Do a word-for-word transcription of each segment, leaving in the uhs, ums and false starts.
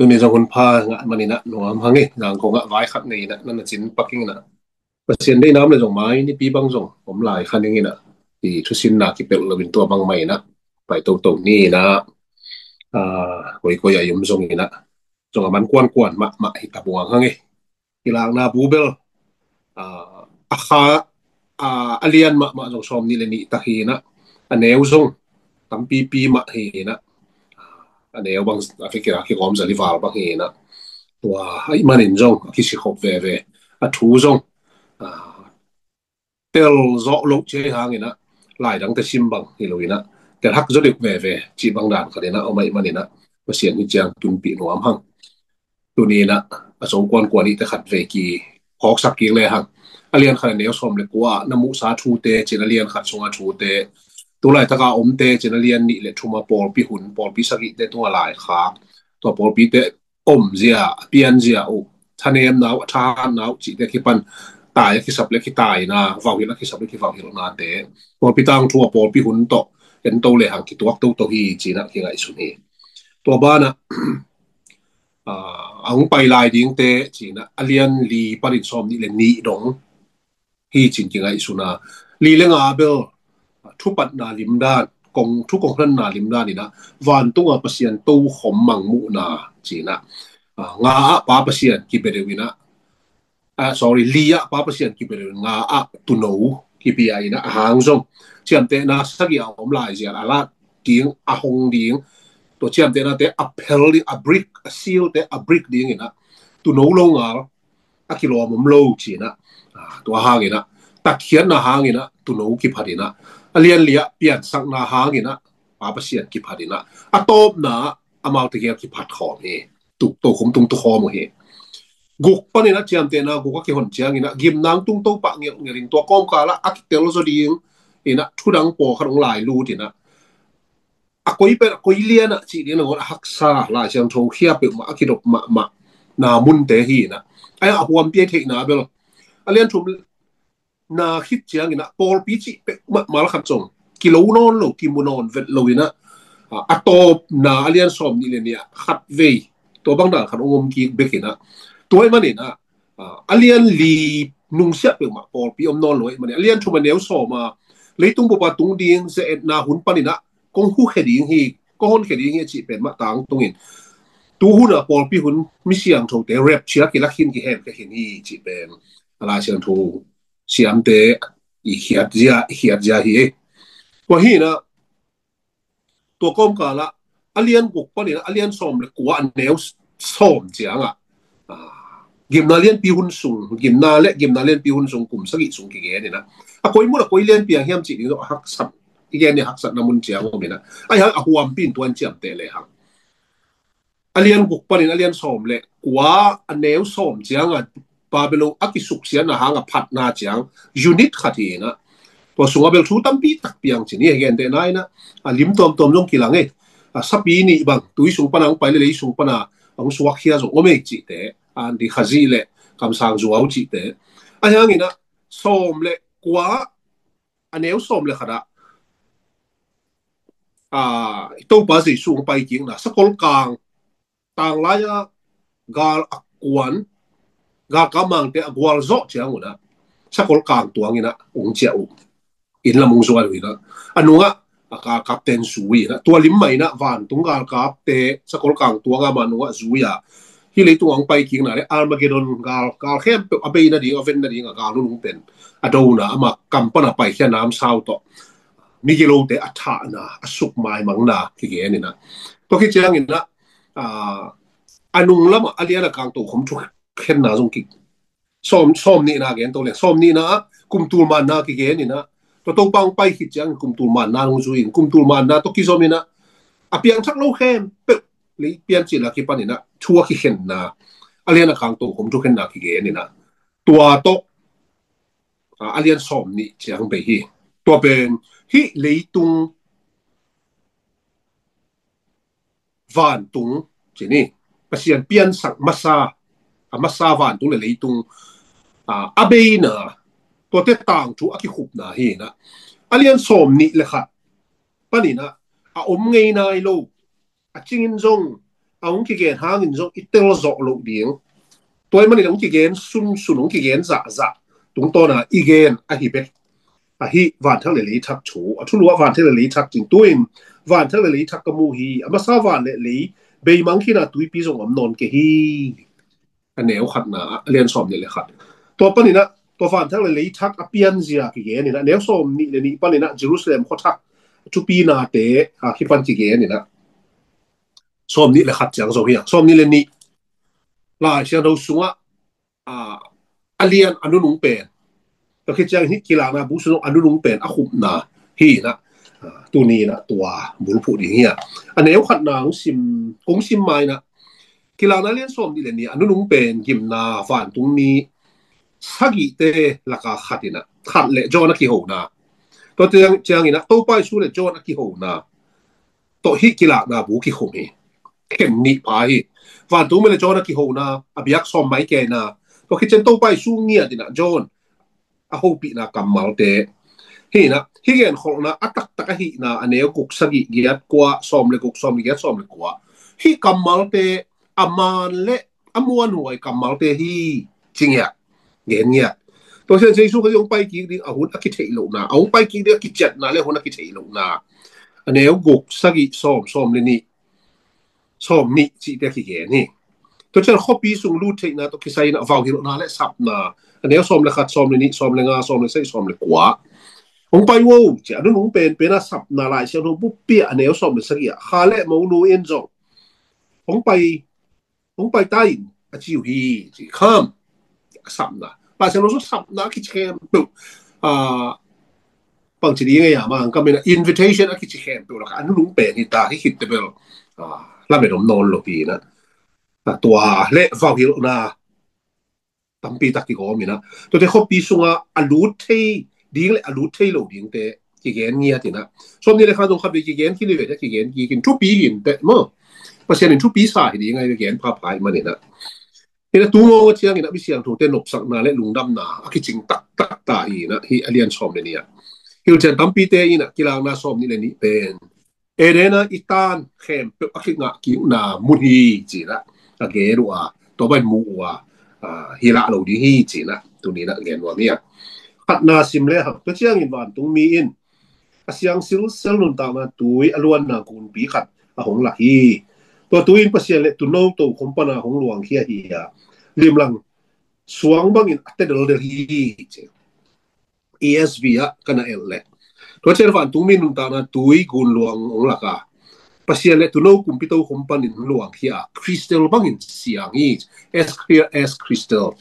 Tuni zong hun pha ngah maninah nuam hang e, nang kong ah vai khat nei inah nan a cin paking inah Pasian deih nam le zong mai nipi bang zong om lai khan ing inah i thusinna kipelh loin tua bang mai inah pai toto ni inah koikoi a i om zong inah zong a man kuankuan mahmah hi tabuang hang e. Kilakna bubel a kha a lian mahmah zong sawm nih le nih tak hi inah a neu zong tampipi mah hi inah a neu bang a kikira kigawm zali val bang hi inah tua aih manin zong a kisikhop veve a thu zong tel zawh loh ciai hang inah laidangte sim bang hi lo inah tel hak zaw deuh veve cih bang dan khat inah om aih man inah Pasian hi ciang tunpih nuam hang. Tuni inah a zo kuankuan ihte khat vei ki phawksak kik le hang. A lian khat a neu sawm le kua na muhsa thute cin a lian khat sunga thute, tu laitaka omte cin a lian nih le thuma pawlpi hun pawlpi sagihte tunga laikhak tua pawlpite omzia a pianzia uh thanemna uh a thahatna uh cihte kipan tai a kisap le kitaina vauhilh a kisap le kivauhilhnate pawlpi tangthu a pawlpi hun tawh ento le hang kituak toto hi cinah kingaihsun hi. Tua banah a hong pai lai dingte cinah a lian li panin sawm nih le nih dong hi cin kingaihsun a, li le nga bel thupatna limdan kong thu kong hlanna limdan inah vantunga Pasian tokhom mangmuhna cinah nga ah Pa Pasian kibia deuh inah ah, sorry, li ah Pa Pasian kibia deuh in nga ah tuuno kipia inah a hang zong ciamtehna sagih a om lai zial a lak ding a hong ding tua ciamtehnate a phel ding a break a seal te a break ding inah tuuno lo ngal a kilawm om lo cinah tua hang inah tatkhiatna hang inah tuuno kiphat inah a lian li ah piansakna hang inah Pa Pasian kiphat inah a tawpna amaute kial kiphat khawm hi. Tuk tokhom tung tukhawm uh hi. Guk panin a ciamtehna guk a kihon ciang inah gimnang tung to pah ngelhngelh in tua kawmkal ah a kitel zaw ding inah thudang pawlkhat hong lai lut inah a koi pen a koi lian ah cih ding nangawn a haksa Lai Siangtho khia peuhmah a kidop mahmah na munte hi inah a huampi a theihna bel a lian thum na khit ciang inah pawlpi cih peuhmah mal khat zong kilo nawn lo kimu nawn vet lo inah a tawpna a lian sawm nih le nih ah khat vei tua bang dan khat hong om kik bek inah tua aih man inah a lian li nungsiah peuhmah pawlpi om nawn lo aih man inah a lian thum a neu sawm a leitung bup a tung ding ze-etna hun pan inah kong hukhia ding hi kong honkhia ding hi a cih pen mah tangtung in tu hun a pawlpi hun mi siangthote rapture kila khin kihem ka khin hi cih pen a Lai Siangtho siamte i khiatzia i khiatzia hi. Tua hi inah tua kawmkal ah a lian guk panin a lian sawm le kua a neu sawm ciang ah gimna lianpi hun sung gimna le gimna lianpi hun sung kum sagih sung kigen inah a koi mun a koi lianpi a hiam cih ding zong a haksat i gen ni haksatna mun ciang om inah a hang a huampi in tuan ciamteh le hang a lian guk panin a lian sawm le kua a neu sawm ciang a Babylon a kisuksiatna hang a phatna ciang unit khat hi inah tua sungah bel thu tampi tak piang cin hi a gentehna inah a lim tuamtuam zong kilang e. A sapi nih bang tui sung pana hong pai le lei sung pana hong suakkhia zong om e cihte a di khazih le kamsang zuau cihte a hang inah sawm le kua a neu sawm le khat ah a Topa Jesu hong pai kikna sakol kang tanglai a gal a kuan galkap mangte a gual zawh ciang unah sakol kang tuang inah ung ciah uh inn lam ung zuan uh inah a nungah a galkapte in zui inah tua lim mah inah vantung galkapte sakol kang tuang a mah nungah zui a hi leitung a hong pai kikna le Armageddon gal gal khempeuh a bei nading a ven nading a gal nunung pen a dona ama kam pana paikhia namsau tawh migilote a thahna a sukmaimangna kigen inah tua khit ciang inah a nung lamah a lian a kang tokhom thukhenna zong ki sawm sawm nihna gen to leng sawm nihna ah kumtul manna kigen inah tua Topa hong pai khit ciangin kumtul manna hong zui in kumtul manna tawh kizom inah a piangthak lo khempeuh lei piancil a kipan inah thu a kikhenna a lian a kang tokhom thukhenna kigen inah tua tawh a lian sawm nih ciang bei hi. Tua pen hih leitung vantung cini Pasian piansak masa a masa vantung le leitung a beina tuate tangthu a kikhupna hi inah a lian sawm nih le khat paninah a om ngei nai lo a cingin zong a hong kigen hangin zong i tel zawh loh ding. Tua ahih manin a hong kigen sunsun, hong kigen zahzah tungtawna i gen ahi bek. Ahi vanthak le leithak thu, a thulu ah vanthak le leithak cin, tu-in vanthak le leithak ka mu hi, a masa van le lei beimang khin a, tuipi zong om nawn kei hi. A neu khatna, a lian sawm nih le khat. Tua panin ah tua vanthak le leithak a pianzia kigen in ah, a neu sawm nih le nih panin ah Jerusalem khuathak thupinate a kipan kigen in ah, sawm nih le khat ciang zo hi a, sawm nih le nih. Lai Siangtho sungah a, a lian a nunung pen, tua khit ciang hih Kilakna bu sungah a nunung pen a khupna hi in ah, a, tuni in ah tua bulphuh ding hi a. A neu khatna kong sim, kong sim mai in ah, Kilakna lian sawm nih le nih a nunung pen gimna vantungmi sagihte laka khat in ah, khat le John a kihona. Tua ciang, ciangin ah Topa Jesu le John a kihona tawh hih Kilakna bu kikhum hi. Khen nih pha hi. Vantungmi le John a kihona, a biak sawm mai kei in ah, tua khit ciang Topa Jesu ngiat in ah John a hopihna kammalte hi in ah, hih genkholhna a taktak ahihna, a neu guk, sagih, giat, kua, sawm le guk, sawm le giat, sawm le kua, hih kammalte a man le a muanhuai kammalte hi, ci ngiat, gen ngiat. Tua ciang Jesu Khazih hong pai kik ding a hun a kitheih lohna, a hong pai kik ding a kiciatna le hun a kitheih lohna, a neu guk, sagih, sawm, sawm le nih, sawm nih cihte a kigen hi. Tua ciang khuapi sung lut theihna tawh kisai in ah vauhilhna le sapna, a neu sawm le khat, sawm le nih, sawm le nga, sawm le sagih, sawm le kua. Hong pai vo, ci a, nunung penpen a sapna, Lai Siangtho buppi ah a neu sawm le sagih ah, kha le monu in zong hong pai, hong pai ta in, a ci uh hi, ci. Kham a sapna, Lai Siangtho sung sapna a kici khempeuh, a, bangci ding ei a, mah ang ka min ah invitation a kici khempeuh laka a nunung pen hi ta, hih khitteh bel, a, lamet om nawn lo hi in ah. A, tua le vauhilhna tampi tak kigawm in ah, tuate khuapi sungah a lut thei ding le a lut thei lo dingte kigen ngiat in ah, sawm nih le khat zong khat vei kigen khin hi ve, kigen kik in, thupi hi inteh maw. Pasian in thupi sa hi ding a, i gen phapha ahih manin ah. Hi in ah, tu ngawng a ciangin ah mi siangthote nopsakna le lungdamna a kicing taktak ta hi in ah, hih a lian sawm le nih ah. Hilhcian tampite in ah Kilakna sawm nih le nih pen Eden a i tan khempeuh a kingah kikna mun hi, ci in ah a gen uh a, tua bang mu uh a, a, hi lah lo ding hi, ci in ah tuni in ah gen nuam hi a. Khatna sim le hang, tua ciangin vantungmi in a siang silsel nuntakna tui a luanna gunpi khat a hong lak hi. Tua tui in Pasian le Tuuno tokhom pana hong luangkhia hi a, limlang suang bangin a tedeldel hi, ci. E S V ah ka na elh leh, tua ciang vantungmi nuntakna tui gun luang hong lak a, Pasian le Tuuno kumpi tokhom panin luangkhia a, crystal bangin siang hi. As clear as crystal.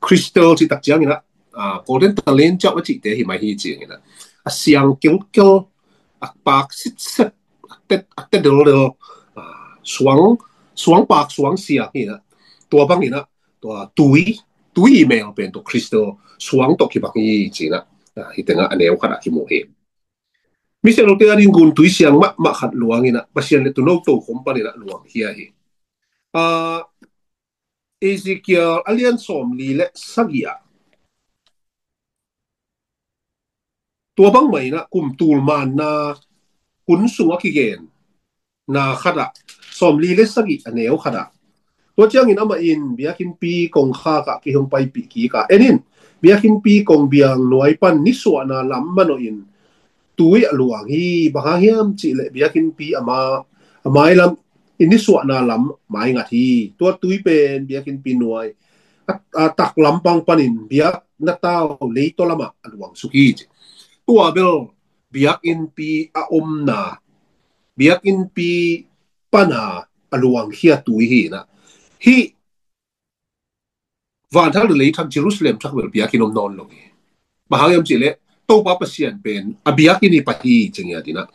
Crystal cih tak ciangin ah, a, golden talent ciau a cihte hi mai hi, ciangin ah a siang kilkel, a pak sitset, a tet, a tedeldel, a, suang, suang pak suang siang hi in ah, tua bangin ah tua tui, tui i mel pen tua crystal suang tawh kibang hi, ci in ah, a, hih tengah a neu khat ah kimu hi. Mi siangthote ading gun tui siang mahmah khat luang in ah, Pasian le Tuuno tokhom panin ah luangkhia hi. A, Ezekiel a lian sawmli le sagih ah, tua bangmah in ah kum tul manna hun sungah kigen na khat ah, sawmli le sagih a neu khat ah, tua ciangin amah in biakinnpi kongkhak ah kei hong paipih kik a, en in, biakinnpi kongbiang nuai pan nisuahna lam manawhin tui a luang hi. Bang hang hiam cih leh biakinnpi a ma, a mailam i nisuahna lam maingat hi. Tua tui pen biakinnpi nuai a, a taklam pang panin biakna tau leitaw lamah a luang suk hi, ci. Tua bel biakinnpi a omna, biakinnpi pana a luangkhia tui hi in ah, hih vanthak le leithak, Jerusalem thak bel biakinn om nawn lo hi. Bang hang hiam cih leh Topa Pasian pen a biakinn hi pah hi, ci ngiat in ah,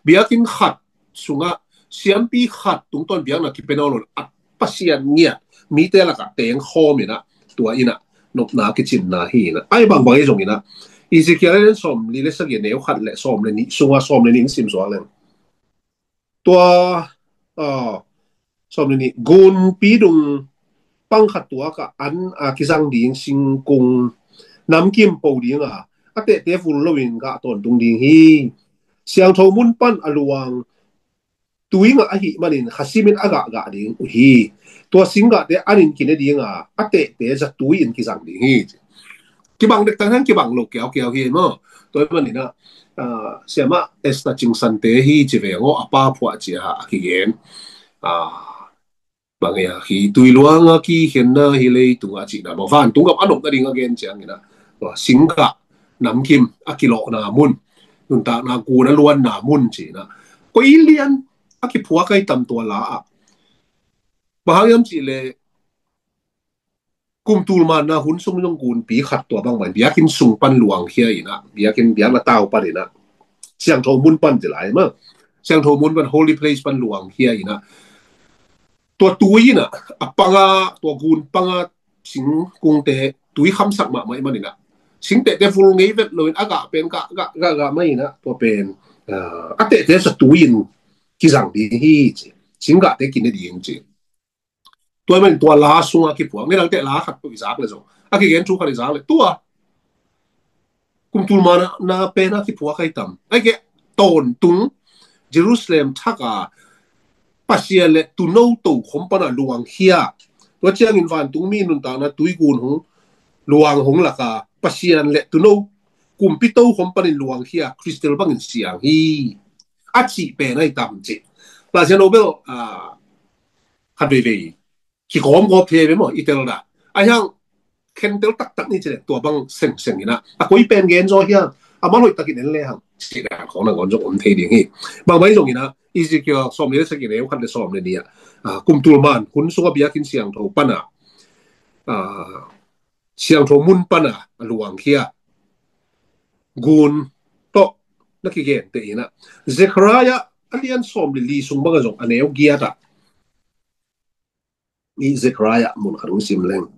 biakinn khat sungah siampi khat tungtawn biakna kipia nawn lo, a Pasian ngiat mite lakah tengkhawm in ah, tua in ah nopna kicinna hi in ah. Ahih bangbang ahi zongin ah, Ezekiel a lian sawmli le sagih a neu khat le sawm le nih sungah, sawm le nih in sim suak leng, tua, a, sawm le nih, gunpi dung pang khat tuak ah an a kizang ding singkung namkim po ding a, a tehte vul loin gah tawntung ding hi. Siangtho mun pan a luang tui ngah ahih manin kha simin a gahgah ding uh hi. Tua singgahte an in kine dinga a tehte zatui in kizang ding hi. Kibang dektak hang kibang lo kiaukiau hi maw. Tua hi maninah, ah, siamah Esther Cing Sante hi ci veng aw, a pa phuah cia a kigen. Ah, bang ia hi, tui luanga kikhenna hi leitunga cihna maw, vantung gam a nopna ding a gen cianginah, tua singgah namkim a kilawhna mun, nuntakna gun a luanna mun cinah, koi lian a kiphuak ai tam tua la ah. Bang hang hiam cihleh, kum tul manna hun sung zong gunpi khat tua bangmah in biakinn sung pan luangkhia inah, biakinn, biakna tau pan inah, siangtho mun pan ci lai mah, siangtho mun pan, holy place pan luangkhia inah, tua tui inah, a panga, tua gun panga singkungte tui khamsak mahmah i maninah, singtehte vul ngei vet loin a gah pen gah gah gah gah mah inah, tua pen, ah, a tehte zatui in kizang ding hi ci. Singgahte kine ding ci. Tua hi manin tua la sunga kiphuak, nidangte la khat tua i zak le zong, a kigen thu khat i zak le tua kum tul manna pen a kiphuak ai tam. Ai ke, tawntung Jerusalem thak a Pasian le tuuno tokhom pana luangkhia, tua ciangin vantungmi nuntakna tuigun hong luang hong laka Pasian le tuuno kumpi tokhom panin luangkhia Khristel bangin siang hi, a cih pen ai tam cih. Pasian obel, ah, khat veivei kikawmkawm thei ve maw, i tel dah. Ahi hang khentel taktak ni cileh tua bang sengseng inah, a koi pen gen zaw hiam, a malhoih takin en le hang, cih dan khawng nangawn zong om thei ding hi. Bangmah hi zong inah, Ezekiel sawm le sagih, neu khat le sawm le nih ah, ah, kum tul man hun sungah biakinn siangtho pana, ah, siangtho mun pana a luangkhia gun tawh na kigente inah, Zekhariah a lian sawm le li sung bangah zong a neu giat ah, i Zekhariah mun khat hong sim leng,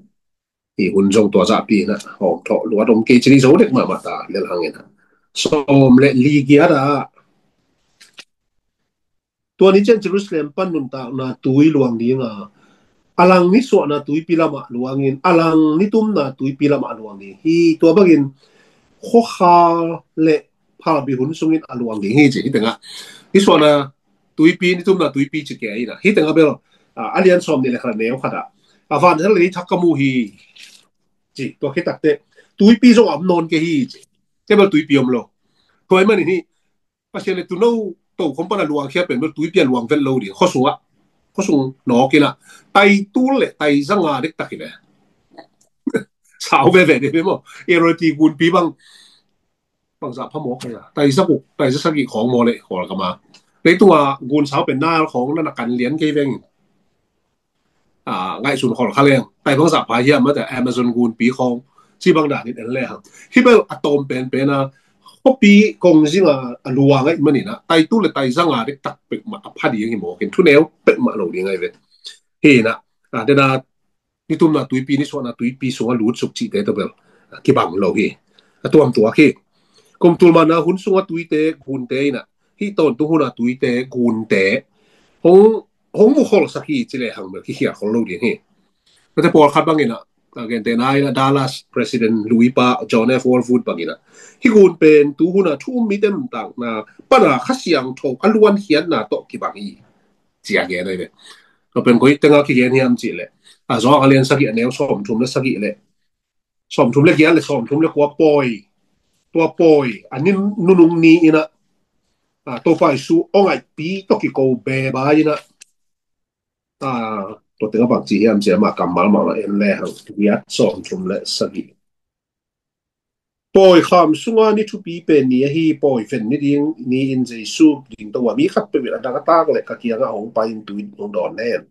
i hun zong tua zahpi inah hawm thawh luat om kei cini zo dek mahmah ta lel hang inah, sawm le li giat ah, tua ni cian Jerusalem pan nuntakna tui luang dinga, a lang nisuahna tuipi lamah luangin, a lang nitumna tuipi lamah luang ding hi. Tua bangin khuakha le phalbi hun sungin a luang ding hi ci. Hih tengah nisuahna tuipi, nitumna tuipi ci kei inah, hih tengah bel, ah, a lian sawm nih le khat neu khat ah, a van hel le thak ka mu hi ci. Tua khit takteh tuipi zong a om nawn kei hi ci. Tua bel tuipi om lo. Tua hi manin hih Pasian le tuuno tokhom pana luangkhia pen bel tuipi a luang vet lo ding, khuasung ah, khuasung nawk inah, taitul le taizanga dektak hi ve. Sau veve ding ve maw, i royalty gunpi bang, bangzah phamawk kei a, taiza guk, taiza sagih khawng maw le khawl kama. Leitunga gun sau pen nal khawng na na kan lian kei veng. Ah, ngaihsun khol kha leng, tai bangzah pha hiam, mate Amazon gunpi khawng, ci bang danin en le hang. Hih bel a tawm penpen a, khuapi kong zinga a luang ai maninah, taitul le taizanga dektak pekmah a pha ding hi mawkin, thuneu pekmah lo ding ai ve. Hi inah, ah, dena nitumna tuipi, nisuahna tuipi sunga lutsuk cihte tua bel, ah, kibang lo hi. A tuamtuak hi. Kum tul manna hun sunga tuite, gunte inah, hih tawntung huna tuite, gunte hong, hong mu kholsak hi ci le hang bel kikhial khol lo ding hi. Mate pawlkhat bangin ah, a gentehna inah Dallas President lui pa John F Walwood bangin ah, hih gun pen tu huna thu um mite nuntakna pana Kha Siangtho a luankhiatna tawh kibang hi, ci a gen ai ve. Tua pen koi tenga kigen hiam cihleh, a Johan a lian sagih, a neu sawmthum le sagih le, sawmthum le giat le sawmthum le kua pawi, tua pawi a ni nunung ni inah, ah, Topa Jesu aw ngaihpi tawh kiko beba inah, ah, tua tengah bang ci hiam ci a, mah kammal mahmah en le hang, giat, sawmthum le sagih. Pawi kham sunga ni thupi pen ni ahi, pawi ven ni ding ni-in Jesu ding to a mi khat peuh in a dang a tak le ka kiangah hong pai in tui hong dawn nen.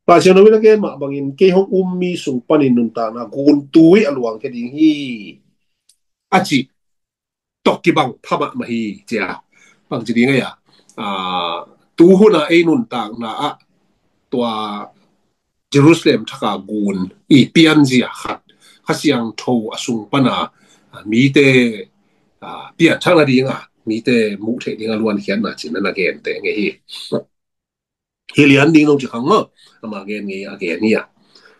Pasian hong in a gen mah bangin kei hong ummi sung panin nuntakna gun tui a luangkhia ding hi, a cih tawh kibang pha mahmah hi ci a. Bang ci ding ai a, ah, tu huna ei nuntakna ah tua Jerusalem thaka gun i pianzia khat, Kha Siangtho a sung pana, ah, mite, ah, pianthakna dinga, mite muh theih dinga luankhiatna cih na na genteh ngei hi. Hi lian ding nong ci khang maw, amah gen ngei a gen hi a.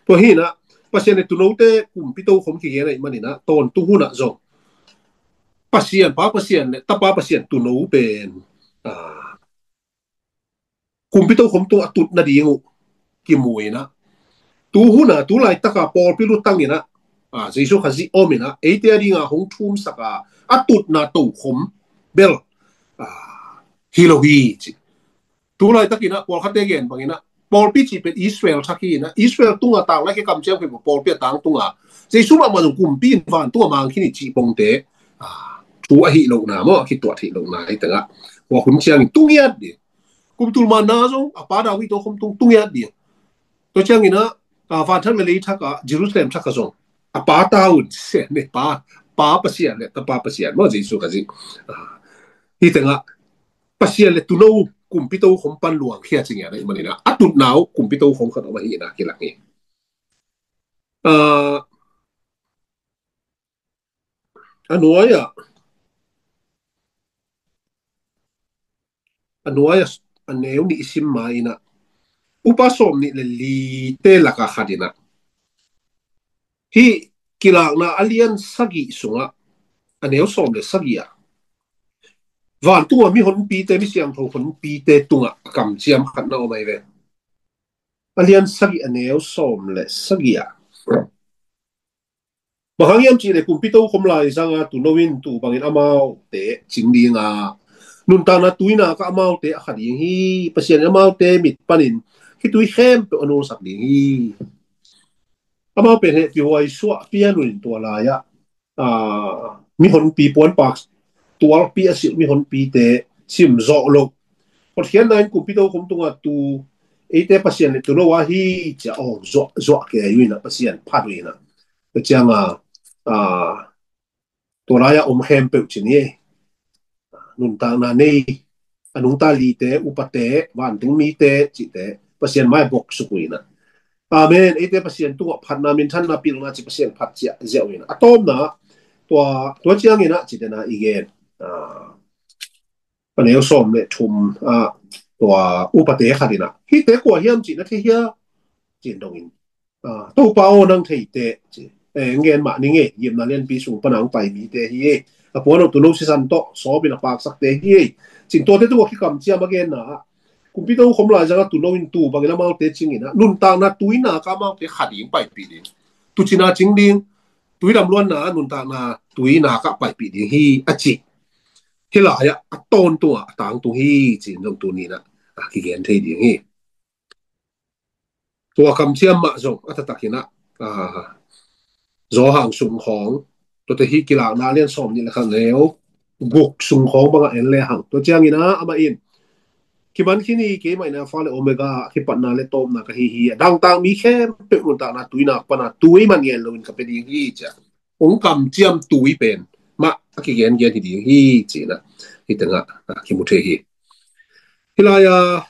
Tua hi inah, Pasian le tuunote kumpi tokhom kigen ai maninah, tawntung hunah zong Pasian Pa Pasian le Tapa Pasian tuuno pen, ah, kumpi tokhom tung a tut nading uh kimu in ah, tu hun a, tu laitaka pawlpi lutang in ah, a, Jesu Khazih om in ah, eite a dinga hong thumsak a, a tutna tokhom bel, a, hi lo hi ci. Tu laitakin ah pawlkhatte gen bangin ah, pawlpi cih pen Israel thak hi in ah, Israel tunga tang lai ke kamciam kei pawlpi a tang tunga Jesu mahmah zong kumpi in vantung a mang khin hi cih pongte, a, thu a hih lohna maw, a kituat hih lohna hi tengah, hua hun ciangin tungiat ding. Kum tul manna zong a pa David tokhom tung tungiat ding. Tua ciangin ah, a, vanthak le leithak ah, Jerusalem thak ah zong a pa ta un, sen ne pa, pa Pasian le tapa Pasian maw, Jesu Khazih. A, hi tengah Pasian le tuuno kumpi tokhom pan luangkhia ci ngiat ahih manin ah, a tutna uh kumpi tokhom khat om ahihna kilang hi. A, a nuai ah, a nuai ah, a neu nih i sim ma in ah, upa sawm nih le lite laka khat in ah, hih Kilakna a lian sagih sungah a neu sawm le sagih ah, vantung a mihonpite, mi siangtho honpite tungah a kamciam khat na om ahi ve. A lian sagih a neu sawm le sagih ah, bang hang hiam cih leh kumpi tokhom laizang a tuuno in tuu bangin amaute cing ding a, nuntakna tuinak ah amaute a kha ding hi. Pasian in amaute mit panin hih tui khempeuh a nulsak ding hi. Amau pen hehpihhuai suah pian un in tua lai ah, a, mihonpi puanpak tualpi a silh mihonpite sim zawh lo. Hotkhiatna in kumpi tokhom tungah tu, eite Pasian le tuuno a hi ci a awng zuah zuah kei uh in ah, Pasian phat uh in ah. Tua ciang a, a, tua lai ah om khempeuh ci ni. Nuntakna nei, a nungta lite, upate, vantung mite cihte Pasian mai ah boksuk uh in ah. Amen. Eite Pasian tungah phatna, minthanna, pilna ci Pasian phat ciah ziah uh in ah. A tawpna, tua, tua ciangin ah ci dena i gen. A, a neu sawm le thum ah, tua upate khat in ah, hihte kua hiam cih na thei hia? Ci-in dongin, a, Topa aw, nang thei teh ci. E, ngen mah ning e, Gimna Lianpi sung pana hong pai mite hi e. A puan aw, tuuno sisan tawh sawm in a paksakte hi e. Ci-in tuate tungah kikamciam a genna ah, kumpi tokhom laizang a tuuno in tuu bangin amaute cing in ah, nuntakna tuinak ah amaute kha ding, paipih ding. Tuucin a cing ding, tui lamluanna ah nuntakna tuinak ah paipih ding hi a ci. Hih lai ah a tawntung a, a tangtung hi ci-in zong tuni in ah, a, kigen thei ding hi. Tua kamciam mah zong a taktak in ah, a, Johan sung khawng, tuate hih Kilakna a lian sawm nih le khat, neu guk sung khawng bangah en le hang. Tua ciangin ah amah in, kiman khin hi, keimah in Alpha le Omega, a kipatna le tawpna ka hi hi. A dangtak mi khempeuh nuntakna tuinak pana tui man ngen loin ka pia ding hi ci a hong kamciam tui pen mah a kigengen hi ding hi ci-in ah, hih tengah, a, kimu thei hi. Hih lai ah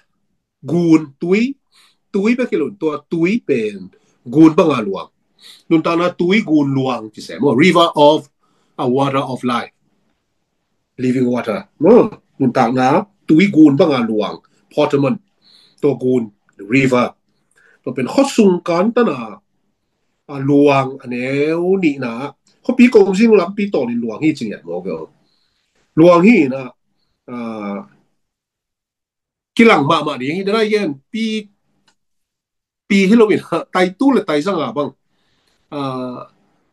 gun, tui, tui bek hi lo in, tua tui pen gun banga luang. Nuntakna tui gun luang ci se maw, river of, a, water of life, living water maw. Nuntakna tui gun banga luang, Portamon, tua gun, river. Tua pen khuasung kantan a, a, luang a neu nihna, khuapi kongzing lampi tawnin luang hi ci ngiat maw, luang hi in ah, a, kilang mahmah ding hi. Dena i gen pi, pi hi lo in ah, taitu le taizang a bang, a,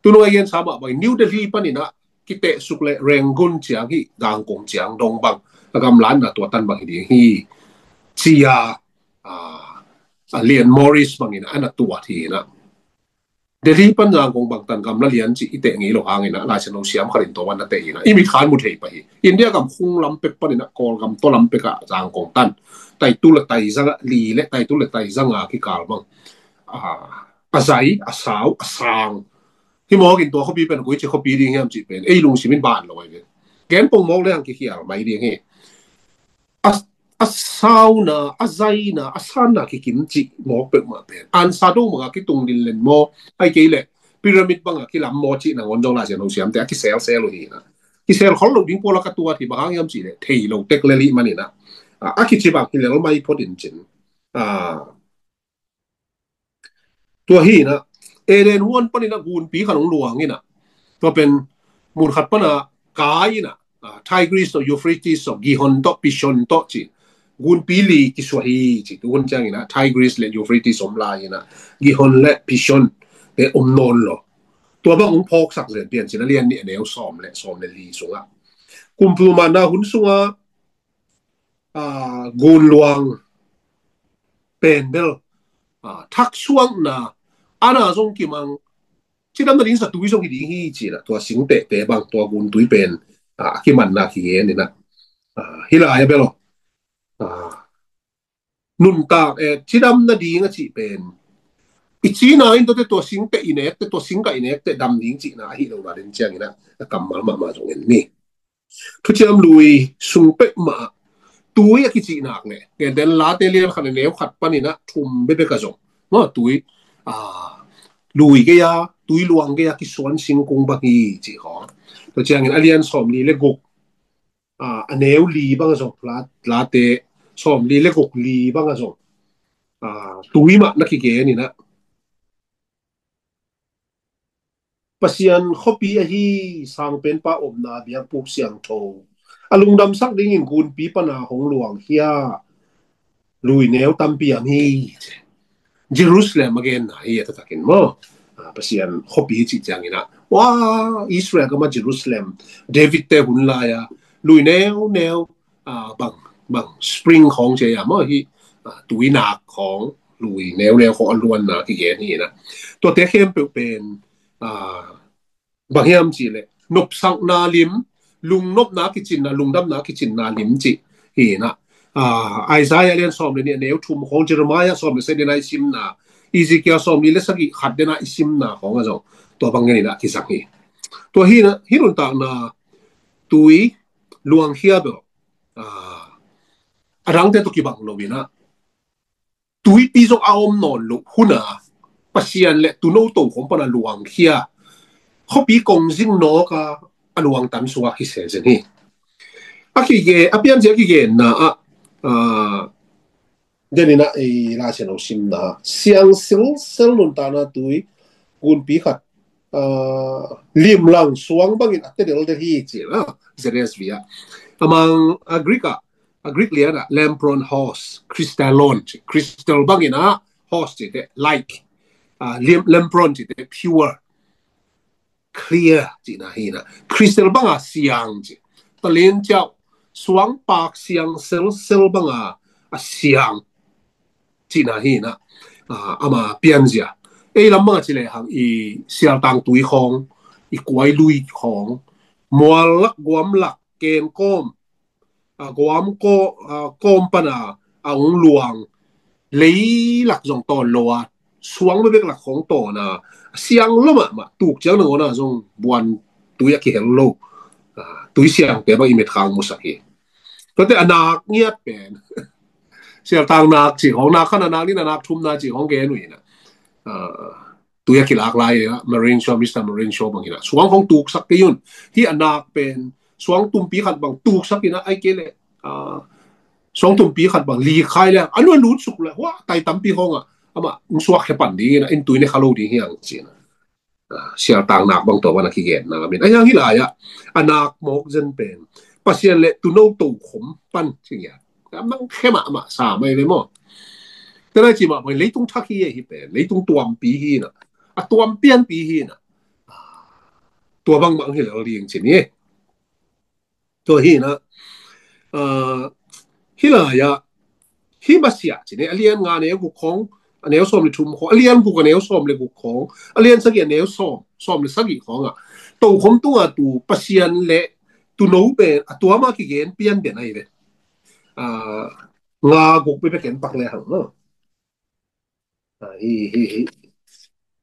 tuuno i gensa mah bangin New Delhi panin ah kitehsuk le Rangoon ciang hih Zangkong ciang dong bang, a, gamlatna tua tan bang hi ding hi ci a, a, Lian Morris bangin ah a na tuat hi in ah. Delhi pan Zangkong bangtan gamla lian cih i teh ngei lo hangin ah, Lai Siangtho siam khat in tua bang na teh in ah, i mit khan mu thei pah hi. India gam khung lam pek panin ah, Kawlgam tua lam pek ah Zangkong tan, taitu le taizang a, li le taitu le taizang a kikal bang, a, a zai, a sau, a sang. Hih mawkin tua khuapi pen koi ci khuapi ding hiam cih pen ei lungsim in ban lo ahi ve. Gen pongmawk le hang kikhial mai ding hi. A, a sauna, a zaina, a sanna kikim cih mawk peuhmah pen, ansa dong banga kitung linlen maw, ahih kei leh pyramid banga kilam maw cih nangawn zong Lai Siangtho siamte a kiselsel uh hi in ah. Kisel khol lo ding pawl a ka tuat hi, bang hang hiam cih leh thei lo tek lel ahih manin ah, a, a kici bang hi lel mai phot in cin. A, tua hi in ah, Eden huan panin ah gunpi khat hong luang in ah, tua pen mun khat pana kai in ah, a, Tigris tawh, Euphrates tawh, Gihon tawh, Pishon tawh ci, gunpi li kisuah hi ci. Tu hun ciangin ah Tigris le Euphrates om lai-in ah Gihon le Pishon te om nawn lo. Tua bang hong phawksak zen pian cin, a lian nih a neu sawm le sawm le li sungah, kum pulmanna hun sungah, aa, gunluang pen bel, aa, thaksuakna, ana zong kimang, cidamna ding sa tui zong hi ding hi ci-in ah tua singtehte bang, tua guntui pen, aa, a kimanna kigen in ah, aa, hi lai-ah bel, aa, nuntak, eh, cidamna ding a cih pen i cina in tuate tua singteh i nekte, tua singkah i nekte dam ding cihna ahi lo, a den ciangin ah a kammal mahmah zong en ni. Thuciam Lui sung peuhmah ah tui a kicihnak le, gentehna Late lian khat a neu khat panin ah thum bekbek ah zong, maw, tui, aa, lui gei-a, tui luang gei-a kisuan singkung bang hi cih khawng. Tua ciangin a lian sawmli le guk, aa, a neu li bang ah zong, La, Late sawmli le guk li bang ah zong, aa, tui mah na kigen in ah, Pasian khuapi ahi sangpenpa omna biakbuk siangtho a lungdamsak dingin gunpi pana hong luangkhia lui neu tampi om hi. Jerusalem a genna hi a taktakin maw. Ah, Pasian khuapi cih ciangin ah, wa, Israel gam ah Jerusalem, David te hun lai-a lui neu neu, ah, bang, bang spring khawng ci-a maw, hih, ah, tuinak khawng, lui neu neu khawng a luanna kigen hi in ah. Tuate khempeuh pen, ah, bang hiam cih leh nopsakna lim, lungnopna kicinna, lungdamna kicinna lim cih hi in ah. Ah, Isaiah lian sawm le nih a neu thum khawng, Jeremiah sawm le sagih a i simna, Ezekiel sawmli le sagih khat den a i simna khawng ah zong tua bang ngen in ah kizang hi. Tua hi in ah, hih nuntakna tui luangkhia bel, ah, a dangte tawh kibang lo in ah, tuipi zong a om nawn loh hun a Pasian le tuuno tokhom pana luangkhia, khuapi kongzing nawk a, a luangtan suak hi se zen hi. A kige, a pianzia a kigenna ah, ah, den in ah ei Lai Siangtho simna, siang silsel nuntakna tui gunpi khat, ah, limlang suang bangin a tedel den hi ci-in ah, Z S V ah. A mang, a Greek ah, a Greek lian ah, lampron hos, crystalon ci, crystal bangin ah, hos cihte like, ah, lim-, lampron cihte pure, clear cihna hi in ah, crystal banga siang ci. Talin ciau, suangpak siang silsel banga a siang cihna hi in ah, ah, ama pianzia. Ei lam banga ci lehang i sialtang tui khawng, i kuai lui khawng, mual lak, guam lak, ken kawm, a guam kaw-, a kawm pana a hong luang, leilak zong tawn lo a, suang bekbek lak khawng tawn a, siang lo mahmah, tuk ciang nangawn a zong buan tui a kihel lo, ah, tui siangte bang i mitkhang musak hi. Tuate a nak ngiat pen, sialtang nak cih khawng, nak khatna, nak nihna, nak thumna cih khawng gen uh in ah, ah, tui a kilak lai-in ah, Marin Shaw, Mister Marin Shaw bang hi in ah, suang khawng tuksak kei un. Hih a nak pen suang tumpi khat bang tuksak in ah, ahih kei leh, ah, suang tumpi khat bang likhai leh, a nuai lutsuk leh, hua, tai tampi khawng ah, amah hong suakkhia pan ding in ah, inn tui ne kha lo ding hi hang ci-in ah. Ah, sialtang nak bang tua bang a kigenna min. A hiang hih lai-ah, a nak mawk zen pen Pasian le tuuno tokhom pan ci ngiat. A mang khe mahmah sa mai ve maw. Tua nai ci mah bang leitung thak hi, hi pen leitung tuampi hi in ah, a tuam pianpi hi in ah. Tua bang bang hi lel ding ci ni. Tua hi in ah, ah, hih lai-ah, hih masiah ci ni, a lian nga a neu guk khawng, a neu sawm le thum khawng, a lian guk a neu sawm le guk khawng, a lian sagih a neu sawm, sawm le sagih khawng ah, tokhom tunga tu Pasian le tuuno pen a tuam a kigen pian den ahi ve. Ah, nga guk bekbek en pak lehang, no? Ah, hi, hi, hi.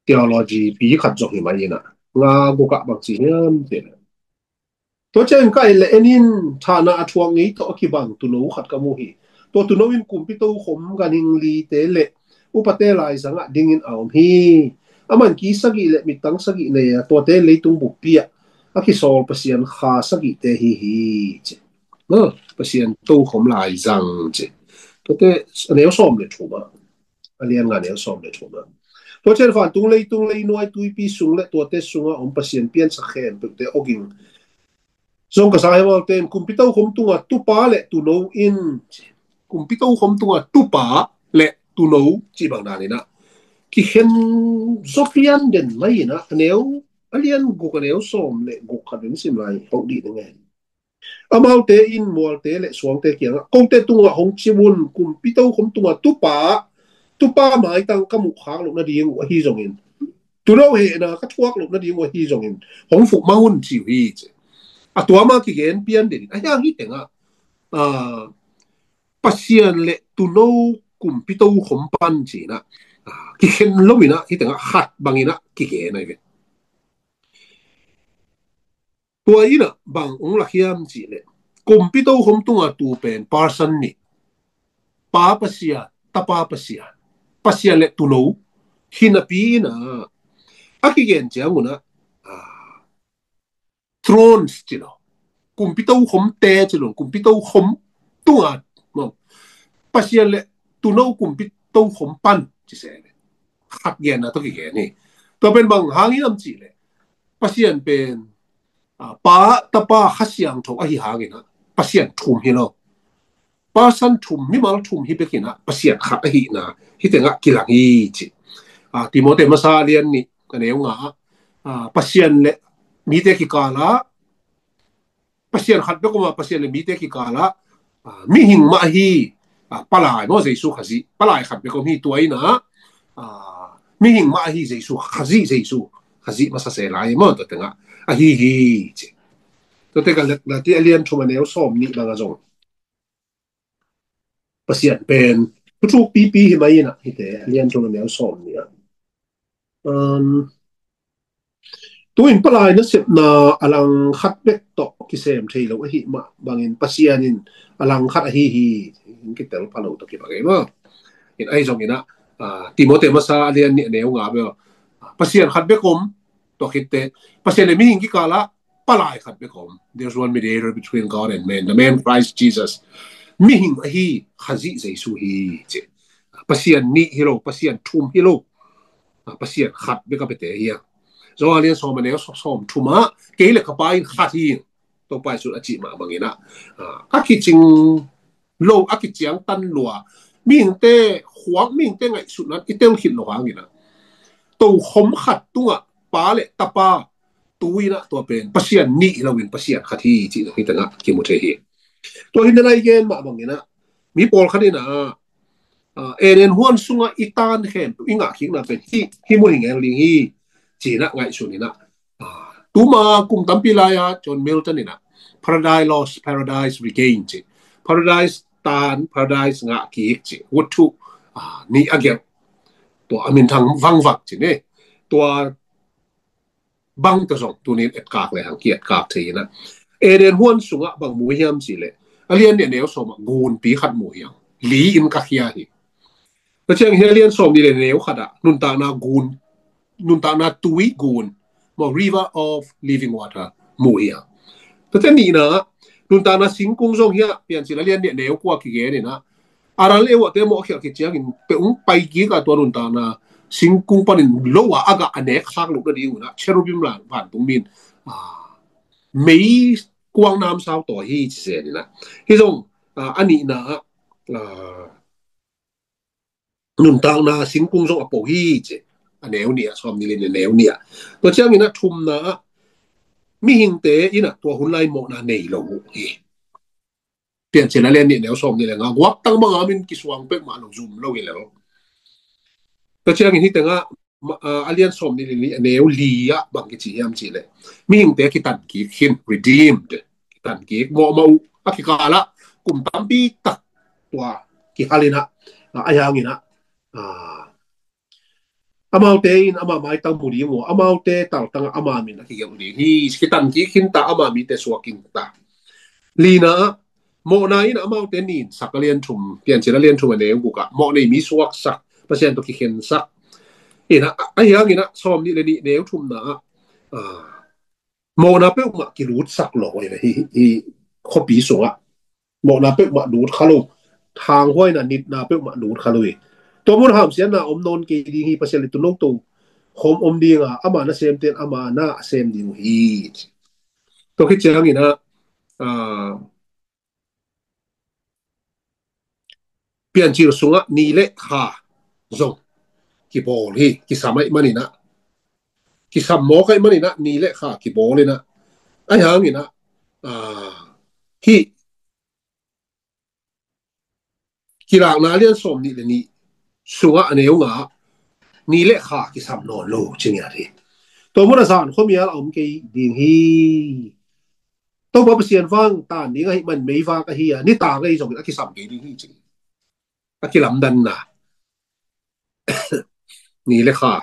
Theology pi khat zong hi mai in ah, nga guk ah bang ci hiam cih leh, tua ciangin ka en leh en in, thahna a thuak ngei tawh a kibang tuuno khat ka mu hi. Tua tuuno in kumpi tokhom ganhing lite le upate laizang ah dingin a om hi. Aman ki sagih le mittang sagih nei a, tuate leitung buppi ah a kisawl Pasian kha sagihte hi hi ci. No, Pasian tokhom laizang ci. Tuate a neu sawm le thum ah, a lian nga a neu sawm le thum ah. Tua ciang vantung leitung, leinuai, tuipi sung le tuate sungah om Pasian piansak khempeuhte awging zong ka sa hi. Amaute in kumpi tokhom tungah tupa le tuuno in ci. kumpi tokhom tunga tupa le tuno cih bang dan in ah kikhen zaw pian den mai in ah, a neu, a lian guk a neu sawm le guk khat in sim lai hong dih ding e. Amaute in mualte le suangte kiangah, kote tungah hong cih un, kumpi tokhom tungah tupa, tupa maitang ka muh khak loh nading uh ahi zongin, tuno hehna ka thuak loh nading uh ahi zongin, hong fuk mang un, ci uh hi ci. A tua ma kigen pian den in, a hiang hi tengah, ah, Pasian le tuno kumpi tokhom pan ci in ah, ah, kikhen lo in ah, hi tengah khat bang in ah kigen ahi ve. Tua in ah bang hong lak hiam cih leh, kumpi tokhom tunga tu pen person nih, Pa Pasian, Tapa Pasian, Pasian le tuno hi napi in ah, a kigen ciang un ah, ah, thrones ci lo, kumpi tokhomte ci lo, kumpi tokhom tunga, maw, Pasian le tuno kumpi tokhom pan ci se, khat genna tawh kigen hi. Tua pen bang hang hiam cih leh, Pasian pen, ah, Pa, Tapa, Kha Siangtho ahi hangin ah, Pasian thum hi lo. Person thum, mimal thum hi bek in ah, Pasian khat ahihna hi tengah kilang hi ci. Ah, Timote masa lian nih a neu nga ah, ah, Pasian le mite kikal ah, Pasian khat bek om a, Pasian le mite kikal ah, ah, mihing mah ahi, ah, palai maw, Jesu Khazih, palai khat bek om hi, tua in ah, ah, mihing mah ahi Jesu Khazih, Jesu Khazih masa se lai maw, tua tengah ahi hi ci. Tua tengah Galati a lian thum a neu sawm nih bang ah zong Pasian pen thuthuk pipi hi mai in ah, hi te, a lian thum a neu sawm nih ah. Um, tu in palai nasepna a lang khat bek tawh kisem thei lo ahi mah bangin Pasian in a lang khat ahi hi. Kitel pha lo tawh kibang e maw. In ahi zongin ah, ah, Timote masa a lian nih a neu nga bel, ah, Pasian khat bek om, tua khit teh Pasian le mihing kikal ah palai khat bek om. There's one mediator between God and man, the man Christ Jesus. Mihing ahi, Khazih Jesu hi ci. Pasian nih hi lo, Pasian thum hi lo. Ah, Pasian khat bek a pete hi a. Johan a lian sawm a neu sawm thum ah, kei le ka Pa in khat hi, Topa Jesu a cih mah bangin ah, ah, a kicing lo, a kiciangtan lua, mihingte khuak, mihingte ngaihsutna i tel khit lo hangin ah, tokhom khat tungah Pa le Tapa, tu in ah tua pen Pasian nih hi lo in Pasian khat hi cih zong hi tengah kimu thei hi. Tua hi tengah i gen mah bangin ah, mi pawlkhat in ah, ah, Eden huan sungah i tan khempeuh, i ngah khikna pen hih, hih mun hi ngel ding hi ci in ah ngaihsun in ah, ah, tuma kum tampi lai-a John Milton in ah Paradise Lost, Paradise Regained ci. Paradise tan, Paradise ngah kik ci. Vuthu, ah, nih a gelh, tua a minthang vangvak ci ni. Tua bang tawh zong tunin etkak le hang ki-etkak thei in ah, Eden huan sungah bang mu hiam cih leh, a lian nih a neu sawm ah gunpi khat mu hi hang. Li in ka khia hi. Tua ciang hi a lian sawm nih le neu khat ah nuntakna gun, nuntakna tui gun, maw, river of living water mu hi hang. Tua ciang nihna ah nuntakna singkung zong hi a, Piancil a lian nih a neu kua kigen in ah, Adam le Eva te mawh khialh khit ciangin peuh hong pai kik a, tua nuntakna singkung panin lo a a gah a nek khak loh nading un ah cherubim la vantung mi in, ah, meikuang namsau tawi hi ci zen in ah. Hih zong, ah, a nihna ah, ah, nuntakna singkung zong a po hi ci. A neu nih ah, sawm nih le nih a neu nih ah. Tua ciangin ah thumna ah mihingte in ah tua hun lai mawhna nei lo uh hi. Piancil a lian nih neu sawm nih le nga, guaktang banga min kisuang peuhmah lo, zum lo hi lo. Tua ciangin hih tengah, ma-, ah, a lian sawm nih le nih a neu li ah bang kici hiam cih leh, mihingte kitan kik khin, redeemed, kitan kik, mawhmawh uh, a kikal ah kum tampi tak tua kihal in ah, ah, a hiang in ah, ah, amaute in ama maitang mu ding uh, amaute taltang ah ama min a kigelh ding hi. Kitan kik khin ta, ama mite suak khin ta. Lina ah, mawhna in amaute ninsak, a lian thum, Piancil a lian thum a neu guk ah, mawh nei mi suaksak, Pasian tawh kikhensak. In ah, a hiang in ah sawm nih le nih neu thumna ah, ah, mawhna peuhmah kilutsak lo hi, hi, hi khuapi sungah. Mawhna peuhmah lut kha lo, thanghuaina nitna peuhmah lut kha lo hi. Tua mun hamsiatna om nawn kei ding hi, Pasian le tuuno tokhom om ding a, ama nasemte in ama na a sem ding uh hi. Tua khit ciangin ah, ah, Piancil sungah ni le kha zong kibawl hi, kisam ahih maninah, kisam mawk ahih maninah ni le kha kibawl inah, ahi hanginah, ah, hih Kilakna lian sawm nih le nih sungah a neu nga ah ni le kha kisam nawn lo ci ngiat hi. Tua mun a zan khuamial a om kei ding hi. Topa Pasian vang tan ding ahih man meivak ahi a, nitak ahi zongin a kisam kei ding hi ci. A kilamdanna ni le kha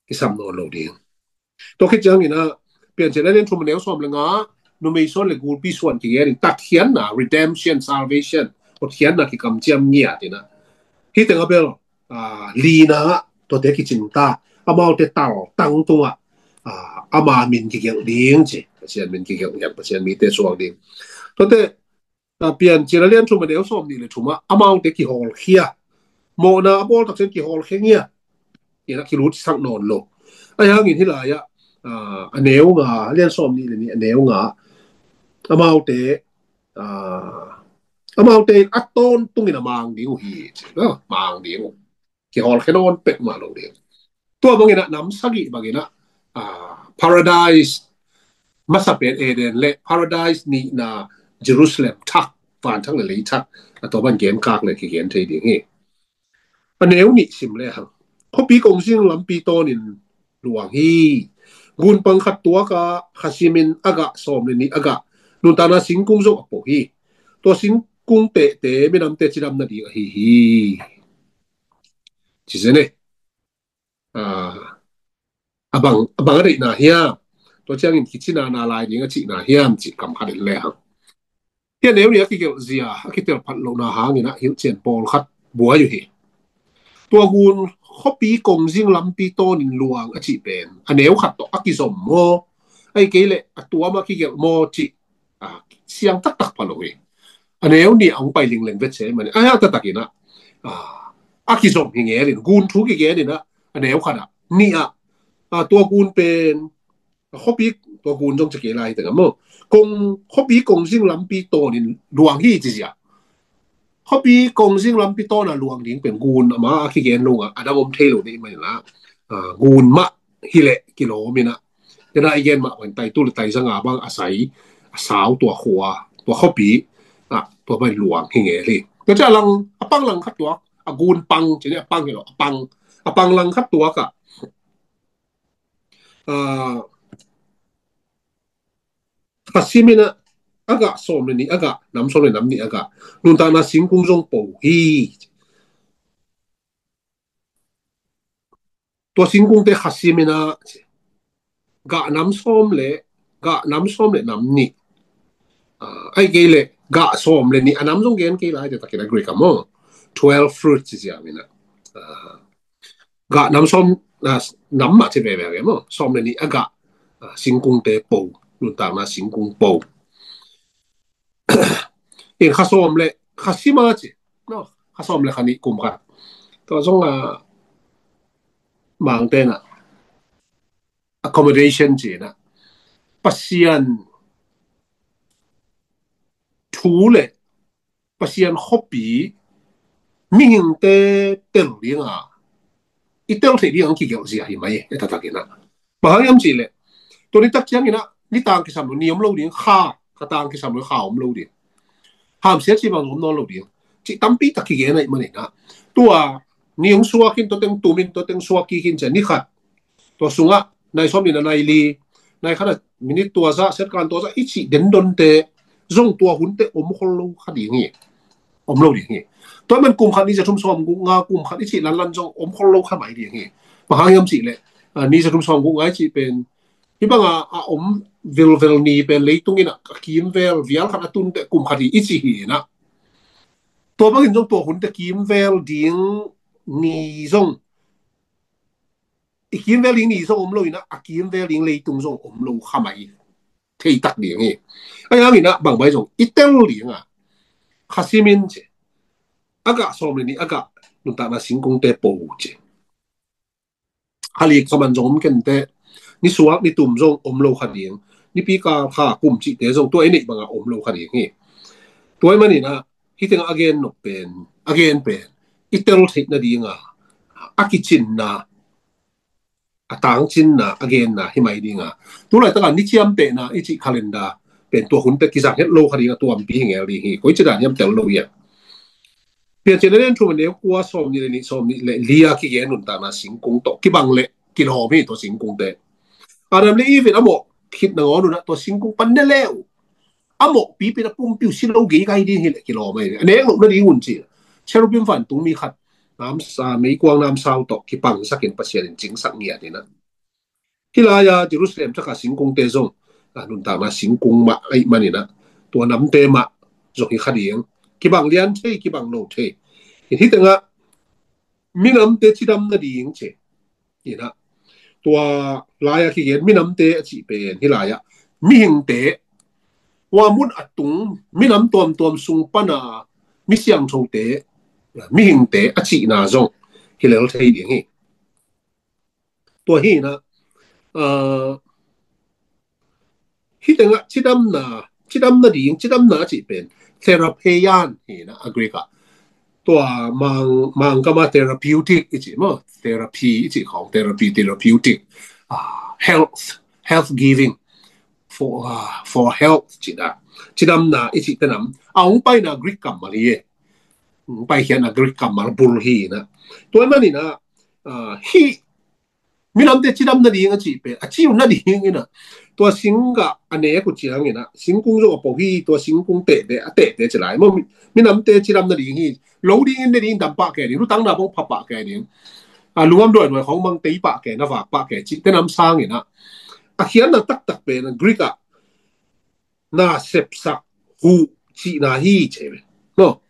kisam nawn lo ding. Tua khit ciangin ah, Piancil a lian thum a neu sawm le nga, numei suan le gulpi suan kigen in, tatkhiatna, redemption, salvation, hotkhiatna kikamciam ngiat inah, hih teng a bel, ah, lina ah tuate kicing ta, amaute tal tangtungah, ah, ama min kigelh ding ci, Pasian min kigelh ngiat, Pasian mite suak ding. Tuate, ah, Piancil a lian thum a neu sawm nih le thum ah amaute kihawlkhia, mawhna a bawl takciang kihawlkhia ngiat inah, kilutsak nawn lo. Ahi hangin hih lai-ah, ah, a neu nga, lian sawm nih le nih a neu nga, amaute, ah, amaute in a tawntungin a mang ding uh hi ci. Ah, mang ding uh. Kihawlkhia nawn pek mah lo ding. Tua bangin ah nam sagih bangin ah, ah, Paradise masa pen Eden le Paradise nihna Jerusalem thak, vanthak le leithak, a tua ban genkak le kigen thei ding hi. A neu nih sim le hang. Khuapi kongzing lampi tawnin luang hi. Gunpang khat tuakah khasimin a gah, sawm le nih a gah, nuntakna singkung zong a po hi. Tua singkung tehte minamte cidam nading ahi hi. Ci zen e. Ah, a bang, a bang a deihna hiam? Tua ciangin kicinana lai ding a cihna hiam? Cih kam khat en le hang. Hih a neu nih a kigelh zia, a kitel phat lohna hangin ah hilhcian pawlkhat buai uh hi. Tua gun khuapi kongzing lampi tawnin luang a cih pen a neu khat tawh a kizom maw, ahih kei leh a tuam a kigelh maw cih, ah, siang taktak pha lo hi. A neu nih a hong pai lingleng vetse mani, a hiah taktakin ah, ah, a kizom hi ngelin, gun thu kigenin ah, a neu khat ah, nih ah, ah, tua gun pen, ah, khuapi, tua gun zong ci kei lai tengah maw, kong, khuapi kongzing lampi tawnin luang hi ci zia. Khuapi kongzing lampi tawna luang ding pen gun ama a kigen lo ngah, a dang om thei lo ding mah inah, ah, gun mah hileh kilawm inah, tena i gen mah pen taitu le taizanga bang a sai, a sau tua khua, tua khuapi ah, tua pen luang hi ngel hi. Tua ciang a lang, a pang lang khat tuak, a gun pang ci ni, a pang hi lo, a pang, a pang lang khat tuakah, ah, khasimin ah a gah, sawm le nih a gah, nam sawm le nam nih a gah, nuntakna singkung zong po hi. Tua singkungte khasimin ah gah nam sawm le, gah nam sawm le nam nih, ah, ahih kei leh gah sawm le nih, a nam zong gen kei lai, tua takin a Greek ah maw, twelve fruits ci zia min ah, ah, gah nam sawm, ah, nam mah ci veve ve maw, sawm le nih a gah, ah, singkungte po, nuntakna singkung po. In kha sawm le, khasim a ci, no, kha sawm le kha nih kum khat. Tua zong, ah, Mangte inah accommodation ci inah, Pasian thu le Pasian khuapi mihingte tel dinga, i tel theih ding a kigelh zia hi mai, e, taktakin ah. Bang hang hiam cih leh, tua nitak ciangin ah ni tang kisam lo ni om lo ding, kha, kha tang kisam lo kha om lo ding. Hamsia cih bang om nawn lo ding. Cih tampi tak kigen ahih manin ah, tua ni hong suak in, tua teng tum in, tua teng suak kik in ci a, ni khat, tua sungah nai sawm nih a nai li, nai khat a minit tua zah, second tua zah i cih dendonte zong tua hunte om khol lo kha ding hi. Om lo ding hi. Tua man kum khat ni za thum sawm guk nga, kum khat i cih lanlan zong om khol lo kha mai ding hi. Bang hang hiam cih leh, ah, ni za thum sawm guk nga i cih pen, hih banga a om vilvel ni pen leitung inah a kimvel vial khat a tun teh kum khat hi i ci hi inah, tua bangin zong tua hunte kimvel ding ni zong, i kimvel ding ni zong om lo inah, a kimvel ding leitung zong om lo kha mai thei tak ding hi. Ahi hangin ah bang mai zong i tel ding a, khasimin ci, a gah sawm le nih a gah, nuntakna singkungte po ci. Khalik khaman zong om kenteh, ni suak ni tum zong om lo kha ding, nipi kal kha kum cihte zong tua i neih banga om lo kha ding hi. Tua ahih manin ah, Hih tengah a gen nop pen, a gen pen i tel theih nadinga a kicinna, a tangcinna, a genna hi mai dinga, tu laitaka ni ciamtehna i cih calendar pen tua hun teh kizang het lo kha dinga tuampi hi ngel ding hi. Koi ci dan hiam tel lo hiam? Piancil a lian thum a neu kua, sawm nih le nih, sawm nih le li a kigen nuntakna singkung tawh kibang le kilawm hi tua singkung teh. Adam le Eve in a mawh khit nangawn unah tua singkung pan ne le uh, a mawhpi pen a pumpi uh si lo gei kai ding hi le kilawm hi. A nek loh nading un ci. Cherubim vantung mi khat namsa, meikuang namsau tawh kipangsakin Pasian in cingsak ngiat inah. Hih lai-a Jerusalem thak a singkungte zong, a, nuntakna singkung mah ahih maninah tua namte mah zong hi kha ding. Kibang lian thei, kibang lo thei. Hih tengah minamte cidam nading ci. Inah tua lai-a kigen minamte a cih pen hih lai-ah mihingte, tua mun a tung minam tuamtuam sung pana mi siangthote, mihingte a cihna zong hi lel thei ding hi. Tua hi inah, ah, hih tengah cidamna, cidamna ding, cidamna a cih pen therapeian hi inah a Greek ah. Tua Mang, Mangkama therapeutic i cih maw, therapy i cih khawng, therapy, therapeutic, ah, health, health giving, for, ah, for health cih dah. Cidamna i cih tenam a hong paina Greek kammal hi e. Hong paikhiatna Greek kammal bul hi inah. Tua ahih maninah, ah, hih minamte cidam nading a cih pen a ci uh nading inah tua singkung a nek uh cianginah singkung zong a po hi. Tua singkung tehte a tehte ci lai maw, mi, minamte cidam nading hi. Lo dingin ne ding, dam pah kei ding, lutangna bawng pha pah kei ding, a, lungam duaiduai khawng mang tei pah kei, na vak pah kei cih tenam sanginah a khiatna taktak pen Greek ah na sepsak, huh cihna hi ci ve. No.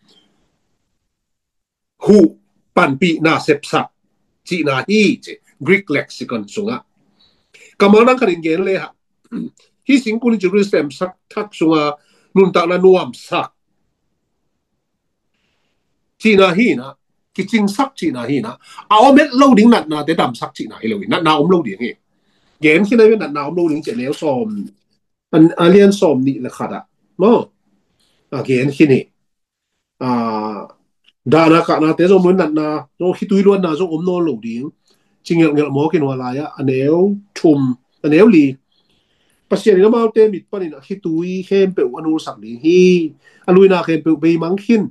Huh, panpih, na sepsak cihna hi ci Greek lexicon sungah. Kammal nang khat in gen le hang, hih singkung in Jerusalem sak thak sunga nuntakna nuamsak cihna hi inah, kicingsak cihna hi inah, a om het lo ding natnate damsak cihna hi lo hi. Natna om lo ding hi. Gen khin a hi ve, natna om lo ding ci a neu sawm, a, a lian sawm nih le khat ah maw, a gen khin hi. A, dahna kahnate zong om lo, natna zong, khitui luanna zong om nawn lo ding. Ci ngelhngelh mawk in hua lai-ah a neu thum, a neu li. Pasian in amaute mit panin a khitui khempeuh a nulsak ding hi. A luina khempeuh beimang khin,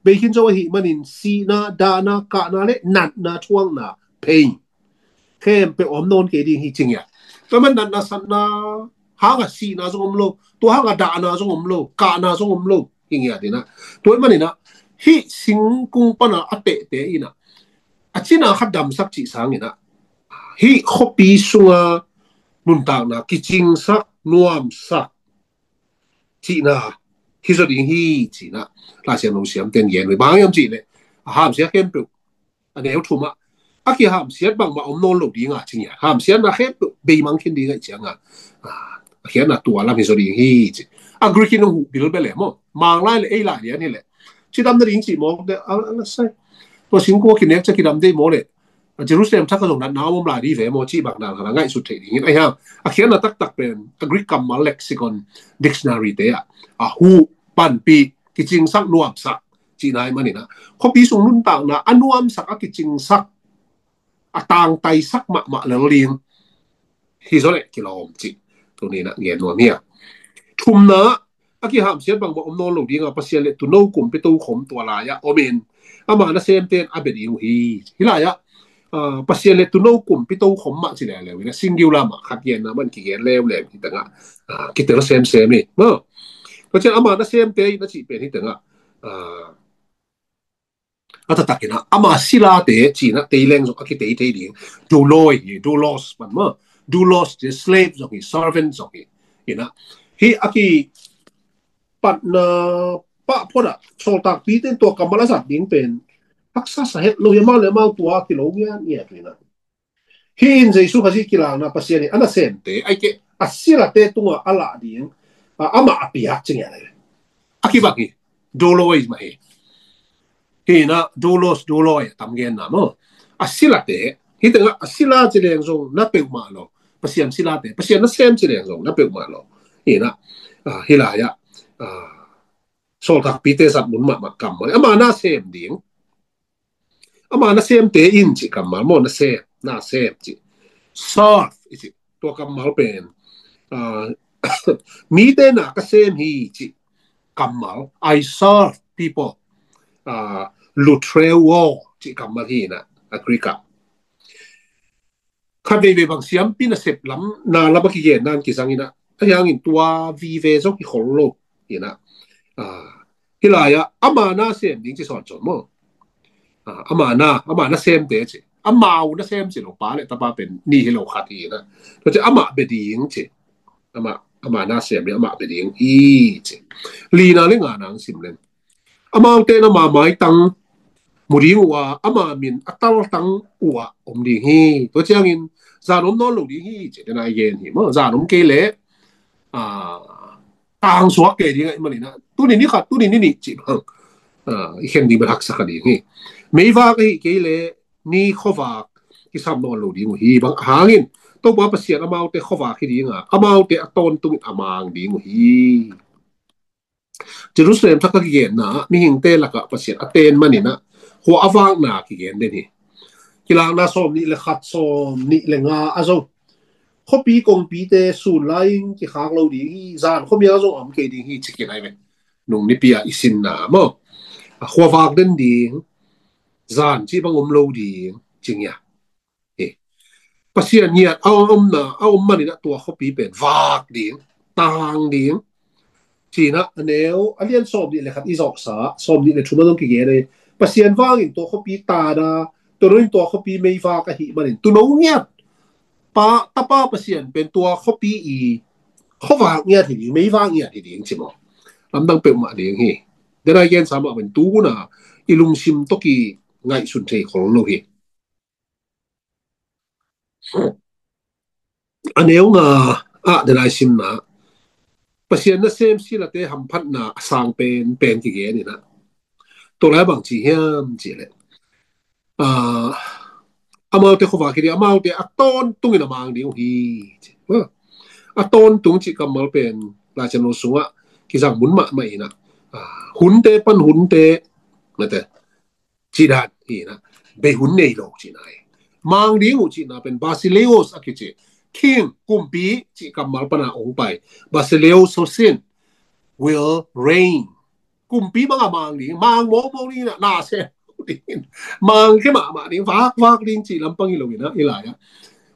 bei khin zo ahih manin sihna, dahna, kahna le natna, thuakna, pain khempeuh om nawn kei ding hi ci ngiat. Tua man natna satna hanga sihna zong om lo, tua hanga dahna zong om lo, kahna zong om lo hi ngiat inah. Tua ahih maninah hih singkung pana a tehte inah a cina khat damsak cih sanginah hih khuapi sunga nuntakna kicingsak, nuamsak cihna hi zaw ding hi ci inah Lai Siangtho siamte in gen uh hi. Bang hiam cih leh a hamsia khempeuh, a neu thum ah, a kihamsiat bangmah om nawn lo dinga ci ngiat. Hamsiatna khempeuh beimang khin ding ahih cianga, a, a khiatna tua lam hi zaw ding hi ci. A Greek in hong huh bilbel e maw, Mang lai le ei lai lian hi leh cidam nading cih mawk de, a, a, a sai. Tua singkung a kinek ciang kidam deih maw leh, a, Jerusalem thak ah zong natna om om lai ding ve maw cih bang dan khat a ngaihsut theih dingin ahi hang. A khiatna taktak pen a Greek kammal lexicon, dictionary te ah, a, huh, panpih, kicingsak, nuamsak cihna ahih maninah khuapi sung nuntakna a nuamsak, a kicingsak, a tangtaisak mahmah lel ding hi zaw leh kilawm cih tuni inah gen nuam hi a. Thumna, a kihamsiat bangmah om nawn lo dinga Pasian le Tuuno Kumpi tokhom tua lai-ah omin ama nasemte in a bia ding uh hi. Hih lai-ah, a, Pasian le Tuuno Kumpi tokhom mah ci leuleu inah singular mah khat genna man kigen leuleu hi tengah, a, kitel semsem hi maw. Tua ciang ama nasemte in a cih pen hi tengah, a, a taktak inah ama silate cih inah tei leng zong a kitei thei ding. Douloi hi, doulos pan maw. Doulos ci slave zong hi, servant zong hi. Inah hih a kipatna pah phot ah sawltakpite in tua kammal a zat ding pen haksa sa het lo hi. Amau le amau tua a kilo ngiatngiat uh inah. Hih in Jesu Khazih kilakna Pasian in a nasemte, ahih kei leh a silate tungah a lah ding, a, amah a piak ci ngiat hi. A kibang hi. Douloi mah hi. Hih inah doulos, douloi a tam genna maw. A silate, hih tengah a sila ci leng zong na peuhmah lo. Pasian silate, Pasian nasem ci leng zong na peuhmah lo. Hih inah, a, hih lai-ah, a, Sawltakpite zat mun mahmah kammal. Ama nasem ding. Ama nasemte in cih kammal maw, nasem, nasem cih. Serve i cih. Tua kammal pen, ah, mite na ka sem hi cih kammal. I serve people. Ah, lutreuo cih kammal hi na, a Greek ah. Khat veivei bang siampi nasep lam, na lam a kigen nan kizang inah, a hiangin tua vive zong hi khol lo inah. Ah, hi lai-ah ama nasem ding ci sawn sawn maw. Ah, ama na, ama nasemte ci. Amau nasem ci lo, pa le tapa pen ni hi lo, khat hi inah. Tua ci amah bia ding ci. Amah, ama nasem ding, amah bia ding hi ci. Lina le ngana hong sim leng. Amaute in ama maitang mu ding uh a, ama min a taltang uh ah om ding hi. Tua ciangin zan om nawn lo ding hi ci, den a i gen hi maw. Zan om kei leh, ah, tangsuak kei ding ahih manin ah, tuni ni khat, tuni ni nih cih bang, ah, i khen ding bel haksa kha ding hi. Meivak ahih kei leh ni khuavak kisam nawn lo ding uh hi. Bang hangin Topa Pasian amaute khuavak hi ding a, amaute a tawntungin a mang ding uh hi. Jerusalem thak a kigenna ah mihingte lakah Pasian a ten manin ah khua a vakna kigen den hi. Kilakna sawm nih le khat, sawm nih le nga a zong, khuapi kongpite sun lai-in kikhak lo ding hi, zan khuamial zong a om kei ding hi ci khin ai ve. Nung nipi a i sinna maw, a khuavak den ding, zan cih bang om lo ding ci ngiat hi. Pasian ngiat a omna, a om manin ah tua khuapi pen vak ding, tang ding. Ci-in ah a neu, a lian sawm nih le khat i zawhsa, sawm nih le thum a zong kigen hi. Pasian vangin tua khuapi tana, tua nungin tua khuapi meivak ahih manin tuuno ngiat, pa, Tapa Pasian pen tua khuapi i khuavak ngiat hi ding, meivak ngiat hi ding ci maw. Lamdang peuhmah ding hi. Den a i gensa mah pen tu hun a i lungsim tawh kingaihsun thei khol lo hi. A neu nga ah den a i simna, Pasian nasem silate hamphatna a sang pen pen kigen inah, tua lai bang ci hiam cih leh, ah, amaute khuavak hi ding, amaute a tawntungin a mang ding uh hi. Ah, a tawntung cih kammal pen Lai Siangtho sungah kizang mun mahmah inah, ah, hunte pan hunte, mate, cih dan hi inah, bei hun nei lo cihna hi. Mang ding uh cihna pen basileus a kici. King, kumpi cih kammal pan a ong pai. Basileus sosin will reign. Kumpi bang a mang ding, mang mawkmawk ding inah, na sem ding. Mang khe mahmah ding, vakvak ding cih lampang hi lo inah, hi lai-ah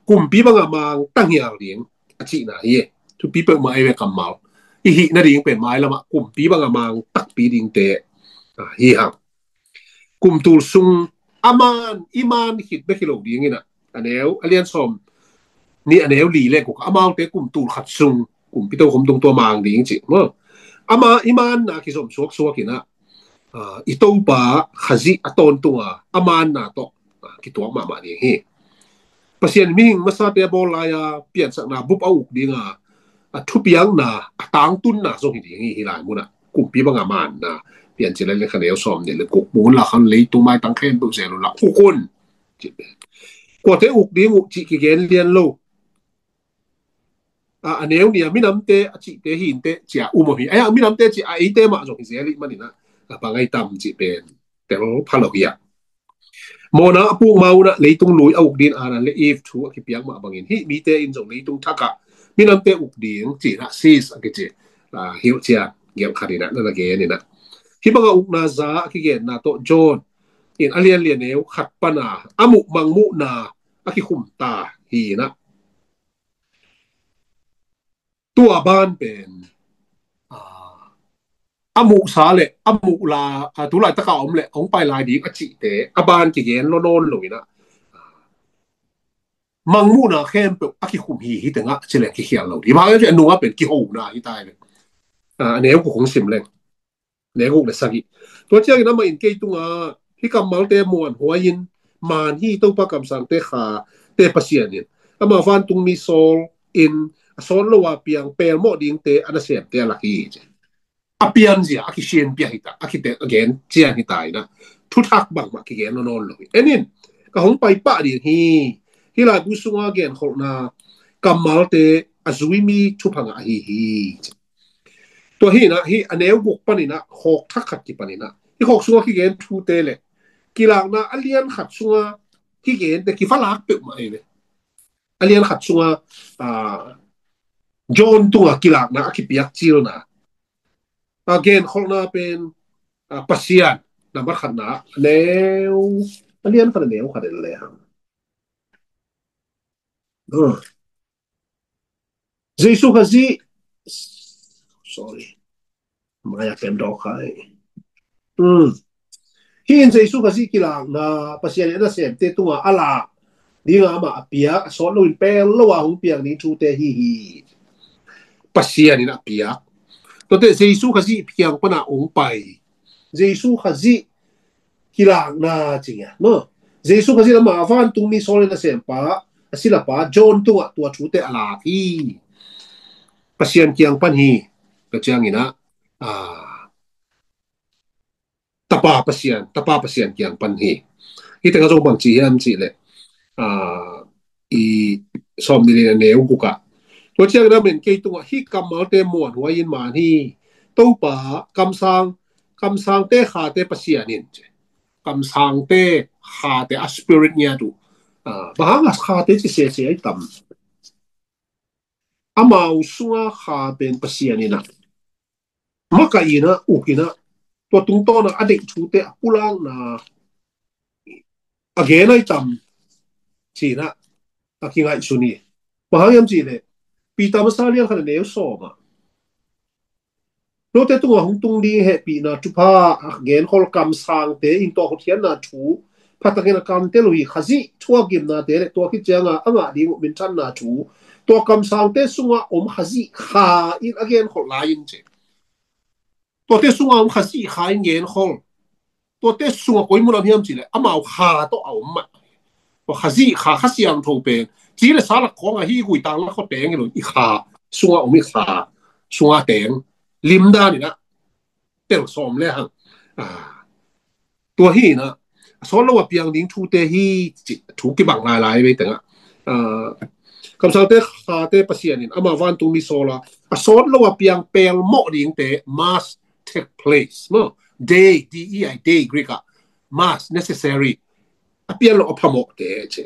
kumpi bang a mang tanghial ding a cihna hi. Thupi peuhmah ei ve kammal. I hih nading pen mailam ah kumpi bang a mang takpi dingte, ah, hi hang. Kum tul sung a man, i man khit bek hi lo ding inah, a neu, a lian sawm nih a neu li le guk, amaute kum tul khat sung kumpi tokhom tung tua mang ding cih maw. Ama i manna kizom suaksuak inah, ah, i Topa Khazih a tawntung a, a manna tawh, ah, kituak mahmah ding hi. Pasian mihing masate a bawl lai-a piansakna bup a uk ding a, a thupiakna, a tangtunna zong hi ding hi, hi lai munah. Kumpi bang a manna, Piancil a lian khat a neu sawm nih le guk, "Buk un la, khan leitung maitang khempeuh zel un la, uk un," ci. Kuate uk ding uh cih kigen lian lo. A, a neu nih a minamte a cihte hi inteh ci-a um ahi. Ai-ah minamte cih a eite mah zong hi zel ahih manin ah, a bang ai tam cih pen tel pha lo hi a. Mawhna a puk ma un ah leitung lui a uk ding, Adam le Eve thu a kipiak mah bangin hih mite in zong leitung thak ah minamte uk ding ci-in ah, sis a kici, ah, hilhcia gelh khat in ah, na na gen in ah. Hih bang a ukna za a kigenna tawh John in a lian li a neu khat pan a a muh mangmuhna a kikhum ta hi in ah. Tua ban pen, ah, a muhsa le a muh la, ah, tu laitak a om le hong pai lai ding a cihte a ban kigen lo nawn lo in ah, mangmuhna khempeuh a kikhum hi, hi tengah ci leng kikhial lo ding. Bang a nungah pen kihona hi ta hi leng. Ah, a neu kuk hong sim leng. Neu guk le sagih. Tua ciangin amah in kei tungah hih kammalte muanhuai-in, man hi Topa kamsangte khate Pasian in, ama vantungmi sawl in a sawl lo a piang pelmawh dingte a nasemte a lak hi, ci. A pianzia a kisianpia hi ta, a kite, a gen cian hi ta in ah, thuthak bangmah kigen lo nawn lo hi. En in, ka hong pai pah ding hi. Hih laibu sunga genkholhna kammalte a zui mi thupha ngah ahi hi, ci. Tua hi inah, hi a neu guk paninah khawk thak khat kipaninah, hi khawk sungah kigen thute le kilakna a lian khat sungah kigente kivalak peuhmah ei ve. A lian khat sungah, ah, John tungah kilakna a kipiak cilna, a genkholhna pen, ah, Pasian, nambat khatna, a neu, a lian khat a neu khat en le hang. Jesu Khazih, sorry, maya kem dawk khai. Hmm. Hi in Jesu Khazih kilakna, Pasian in a nasemte tungah a lak dinga amah a piak, a sawt loin pel lo a hong piak ding thute hi hi. Pasian in a piak. Tuate Jesu Khazih kiang pana hong pai. Jesu Khazih kilakna cing a, no? Jesu Khazih lamah a vantungmi sawl in a nasempa, a silapa John tungah tua thute a lak hi. Pasian kiang pan hi. Ka cianginah, ah, Tapa Pasian, Tapa Pasian kiang pan hi. Hi tengah zong bang ci hiam cih leh, ah, i sawm nih le nih a neu gukah, tua cianginah men kei tungah hih kammalte muanhuai in man hi. Topa, kamsang, kamsangte khate Pasian in, kamsangte khate a spirit ngiat uh. Ah, bang hanga khate ci sese ai tam. Amau sunga kha pen Pasian inah makaih inah, uk inah, tua tungtawnah a deih thute a pulakna a gen ai tam cinah a kingaihsun hi. Bang hang hiam cih leh Peter masa lian khat a neu sawmah, note tungah hong tung ding hehpihna thupha a genkhol kamsangte in tua hotkhiatna thu pha takin a kantel uh hi. Khazih thuakgimnate le tua khit cianga a ngah ding uh minthanna thu, tua kamsangte sungah om Khazih kha in a genkhol lai in ci. Tuate sungah om Khazih kha in genkhol. Tuate sungah koi mun om hiam cih leh amau kha tawh a om mah. Tua Khazih kha, Kha Siangtho pen ci le sa lak khawng ahi, gui tang lak khawng teng hi lo, i kha sungah om, i kha sungah teng. Limdan inah tel sawm le hang. Ah, tua hi inah a sawt lo a piang ding thute hi, ci thu kibang lailai vei tengah. Ah, kamsangte khate Pasian in ama vantungmi sawl a, a sawt lo a piang pelmawh dingte, must take place, no? Dei, D E I, dei, Greek ah, must, necessary. A pian lo a phamawhte ci.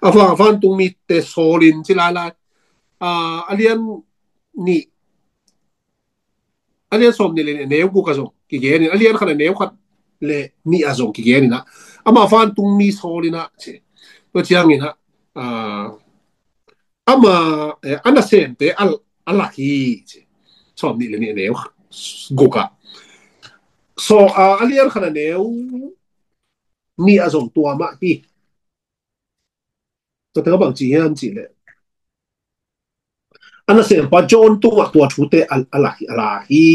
A va, vantungmite sawlin ci lailai. Ah, a lian nih, a lian sawm nih le nih a neu guk a zong kigen in, a lian khat a neu khat le nih a zong kigen inah, ama vantungmi sawl inah ci. Tua cianginah, ah, ama, eh, a nasemte a, a lak hi ci. Sawm nih le nih a neu gukah. So, ah, a lian khat a neu nih a zong tua mah hi. Tua tengah bang ci hiam cih leh, a nasempa John tungah tua thute a, a lak hi, a lak hi.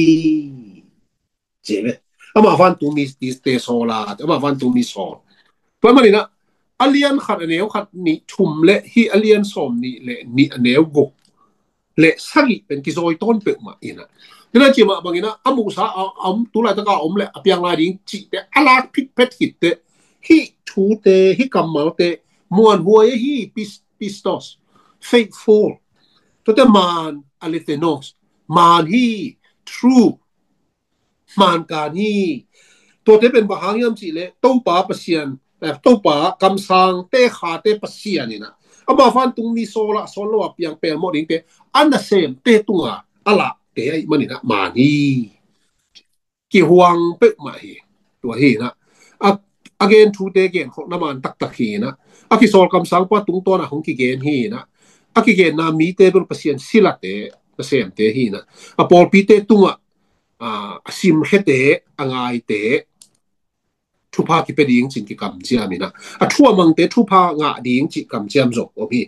Ci ve. Ama vantungmite sawl a, ama vantungmi sawl. Tua maninah a lian khat a neu khat, nih, thum le hi a lian sawm nih le nih a neu guk le sagih pen kizawi tawn peuhmah inah. Nina cimah banginah a muhsa a, a om, tu laitaka a om le a piang lai ding cihte a lak phitphet hitte, hih thute, hih kammalte muanhuai ahi, pis-, pistos, faithful. Tuate man, alethenos, man hi, true, man kan hi. Tuate pen bang hang hiam cih leh Topa Pasian, eh, Topa kamsangte khate Pasian inah ama vantungmi sawl a, sawl lo a piang pelmawh dingte a nasemte tungah a lakte ahih maninah man hi. Kihuang peuhmah hi. Tua hi inah a, a gen thute genkholhna man taktak hi inah, a kisawl kamsangpa tungtawnah hong kigen hi inah, a kigenna mite bel Pasian silate, nasemte hi inah, a pawlpite tungah, ah, a simkhiate, a ngaite thupha kipia ding cih kikamciam inah, a thu a mangte thupha ngah ding cih kamciam zong om hi.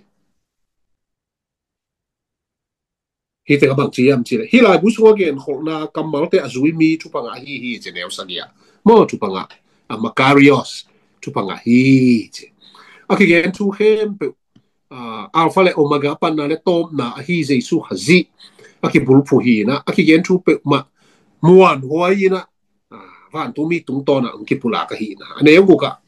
Hi tengah bang ci hiam cih leh, hih laibu sungah genkholhna kammalte a zui mi thupha ngah hi hi ci, neu sagih ah. Maw, thupha ngah, ah, makarios, thupha ngah hi ci. A kigen thu khempeuh, ah, Alpha le Omega, panna le tawpna ahi Jesu Khazih a kibulphuh hi inah, a kigen thu peuhmah muanhuai inah, ah, vantungmi tungtawnah hong kipulak ahihna. A neu gukah,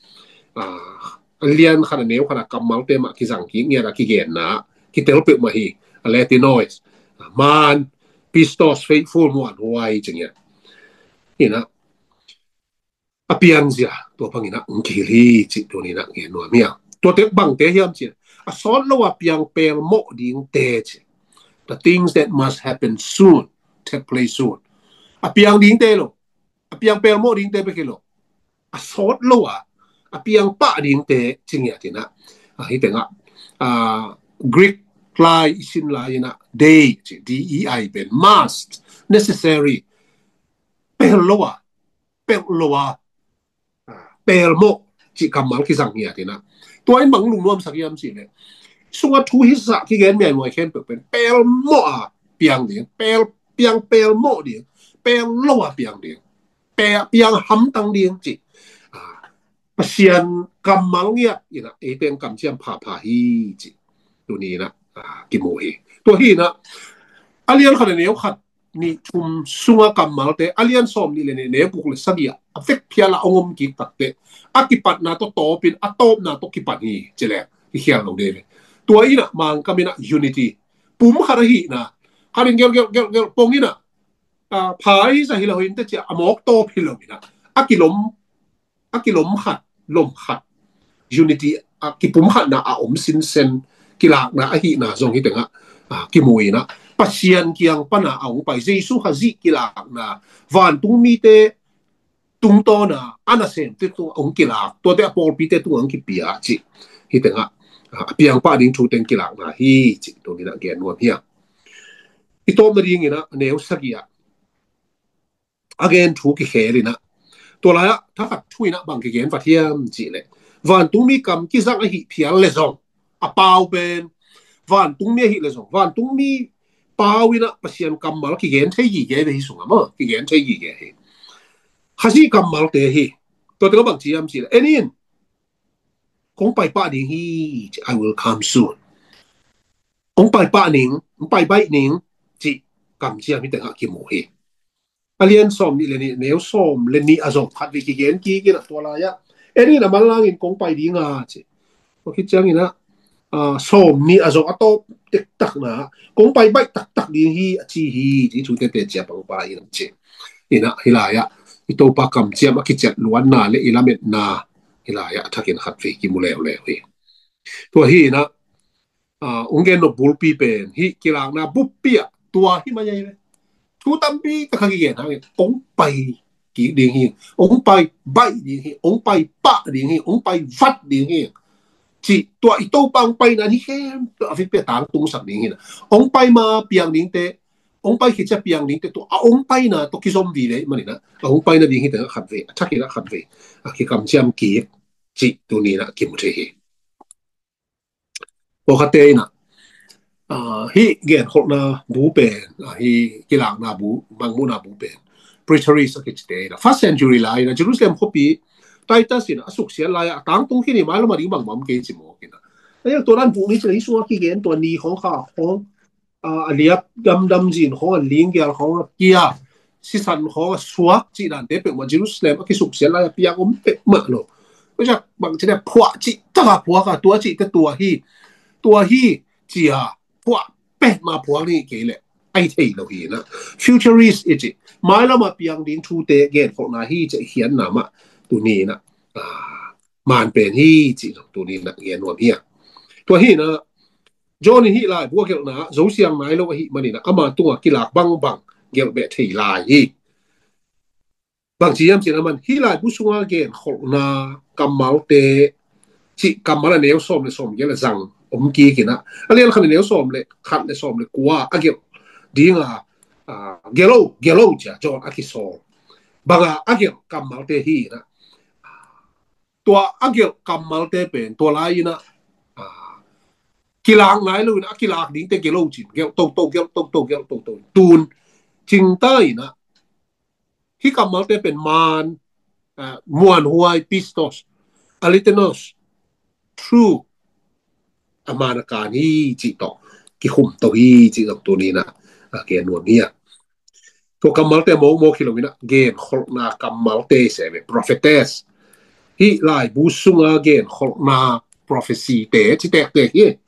ah, a lian khat a neu khat a kammalte mah kizang kik ngiat a kigenna kitel peuhmah hi. Alethenos, ah, man, Pistos, faithful, muanhuai ci ngiat. Hi na, a piangzia tua bangin ah hong kihilh hi cih tuni in ah gen nuam hi a. Tua tek bangte hiam cih leh, a sawt lo a piang pelmawh dingte ci. The things that must happen soon, take place soon. A piang dingte lo, a piang pelmawh dingte bek hi lo, a sawt lo a, a piang pah dingte ci ngiat hi na. Ah, hi tengah, ah, Greek lai i sin lai in ah dei ci, D E I pen, must, necessary, pel lo a, pel lo a, ah, pelmawh cih kammal kizang ngiat hi na. Tua in bang lungnuamsak hiam cih leh, sungah thu hisa kigen miaimuai khempeuh pen pelmawh a piang ding, pel, piang pelmawh ding, pel lo a piang ding, pel, piang hamtang ding cih, ah, Pasian kammal ngiat in ah ei teng kamciam phapha hi cih tuni in ah, ah, kimu hi. Tua hi na, a lian khat le neu khat, nih, thum sunga kammalte, a lian sawm nih le nih, neu guk le sagih ah a vek phial a hong om kik takteh, a kipatna tawh tawpin, a tawpna tawh kipan hi ci leng kikhial lo dei ve. Tua in ah Mangkam in ah unity, pum khat ahihna, khat in gelh gelh gelh gelh pong in ah, ah, pha hi sa hi lo hi inteh ci a, a mawk tawp hi lo in ah, a kilom, a kilom khat, lom khat, unity, a kipum khatna a om sinsen, kilakna ahihna zong hi tengah, ah, kimu in ah, Pasian kiang pana a hong pai, Jesu Khazih kilakna, vantung mite tungtawna a nasemte tungah hong kilak, tuate a pawlpite tungah hong kipia cih hi tengah, ah, a piang pah ding thu teng kilakna hi cih tuni in ah gen nuam hi a. I tawpna ding in ah neu sagih ah a gen thu kikhel in ah, tua lai ah thakhat thu in ah bang kigen vat hiam cih leh, vantungmi kam kizang ahih phial le zong, a pau pen vantungmi ahih le zong, vantungmi pau in ah Pasian kammal kigen thei gige ve hi sungah maw, kigen thei gige hi. Khazih kammalte hi. Tua tengah bang ci hiam cih leh, en in, kong pai pah ding hi ci, I will come soon. Kong pai pah ning, kong pai baih ning cih kamciam hi tengah kimu hi. A lian sawm nih le nih, neu sawm le nih a zong khatvei kigen kik in ah tua lai ah, en in, a manlangin kong pai ding a ci. Tua khit ciangin ah, ah, sawm nih a zong a tawp tektakna, kong pai baih taktak ding hi a ci hi ci, thu tete ci a pangpa in a ci. In ah hi lai ah i Topa kamciam a kiciat luanna le i lametna hi lai ah a thakin khatvei kimu leuleu hi. Tua hi in ah, ah, hong gen nop bulpi pen hih kilakna buppi ah tua hi mai ahi ve. Thu tampi tak a kigen hangin, hong pai kik ding hi, hong pai baih ding hi, hong pai pah ding hi, hong pai vat ding hi cih, tua i Topa hong paina hi khempeuh a vekpi a tangtungsak ding hi na. Hong pai ma piang dingte, hong pai khit ciang piang dingte, tua a hong paina tawh kizom vive ahih manin ah, a hong paina ding hi tengah khatvei, a thakin ah khatvei a kikamciam kik cih tuni in ah kimu thei hi. Pawlkhatte in ah, ah, hih genkholhna bu pen, ah, hih kilakna bu, mangmuhna bu pen, preterist a kicite in ah, first century lai in ah Jerusalem khuapi Titus in ah a suksiat lai ah a tangtung khin hi, mailam a ding bangmah om kei ci mawk in ah. A hiang tua dan buk ni ci leh hih sungah kigen tua ni khawng, kha khawng, ah, a liap damdam zin khawng, a linggial khawng a kia, sisan khawng a suak cih dante peuhmah Jerusalem a kisuksiat lai a piang om peuhmah lo. Tua ciang bang ci leh phuah cih tak a phuak a, tua cihte tua hi, tua hi ci a phuah peuhmah phuak ni kei leh a hi thei lo hi na. Futurist i cih, mailam a piang ding thute genkholhna hi cih khiatna mah tuni in ah, ah, man pen hi cih zong tuni in ah gen nuam hi a. Tua hi in ah, John in hih laibu a gelhna zosiang nai lo ahih manin ah ama tungah kilak bangbang gelh beh thei lai hi. Bang ci hiam cih leh aman hih laibu sunga genkholhna kammalte cih kammal a neu sawm le sawmgiat a zang om kik in ah, a lian khat a neu sawm le khat le sawm le kua a gelh ding a, ah, gelh o, gelh o ci a John a kisawl bang a a gelh kammalte hi in ah, tua a gelh kammalte pen tua lai in ah, ah, kilak nai lo in ah, a kilak dingte gelh o ci-in, gelh toto, gelh toto, gelh toto. Tun cingta in ah hih kammalte pen man, ah, muanhuai, pistos, alitheinos, true, a man a kan hi cih tawh kikhum to hi cih zong tuni in ah, ah, gen nuam hi a. Tua kammalte mawkmawk hi lo in ah, genkholhna kammalte se ve, prophetes. Hih laibu sunga genkholhna prophecy te ci tektek hi.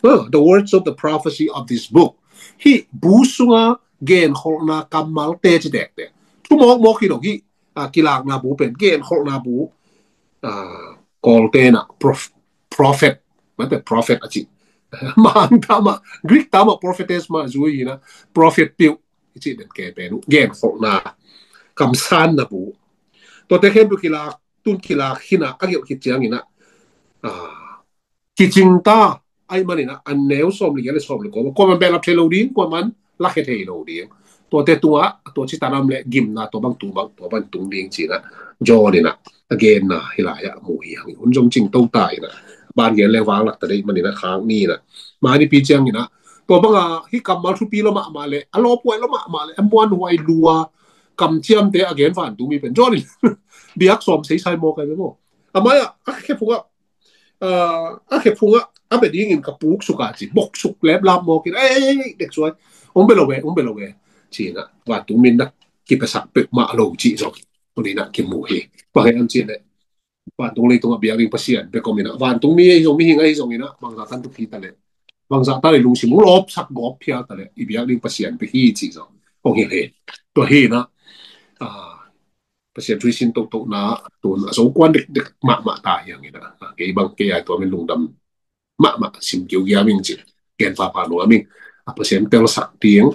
Ah, the words of the prophecy of this book. Hih bu sunga genkholhna kammalte ci tektek. Thu mawkmawk hi lo hi. A, kilakna bu pen genkholhna bu. A, Kawlte na prof, prophet. Mate prophet a ci. Mang tama, Greek tama prophetess ma zui hi na. Prophet piu. I ci den ke pen uh. Genkholhna. Kamsanna bu. Tuate khempeuh kilak, tun kilak hi na, a gelh khit ciangin a, a, kicing ta, ahih manin a, a neu sawm li giat le sawm li kua, kuaman behlap thei lo ding, kuaman lakhia thei lo ding. Tuate tungah, tua ci tanam le gimna, tua bang tu bang, tua bang tung ding ci na, John in a, a genna hi lai ah mu hi hang, hun zong cingto ta in a, ban gen le vanglak ta deih manin a, khak ni in a, mani pi ciangin a, tua banga, hih kammal thupi lo mahmah le, a lawphuai lo mahmah le, a muanhuai lua, kamciamte a gen vantungmi pen John in biak sawm seisai maw kai be maw. A mai-ah, a khephungah, a, a khephungah, a bia dingin ka puk suk a ci, bok suk leplap mawk in, ei, ei, ei, dek suai, hong bia lo ve, hong bia lo ve, ci in a, vantungmi in na kipiasak peuhmah lo cih zong, tuni in a kimu hi. Bang hang hiam cih leh, vantung leitungah biak ding Pasian bek om in a, vantungmi ahi zong, mihing ahi zongin a, bangzah tan thupi ta leh, bangzah tan i lungsim hong lawpsak gawp phial ta leh, i biak ding Pasian bek hi cih zong hong hilh hi. Tua hi in a, a, Pasian thu i sin tohtohna tun a zo kuan dekdek mahmah ta hi hang in a, a, kei bang kei ai tua min lungdam mahmah sim kiugiam ing ci. Gen pahpah nuam ing. A, Pasian telsak ding.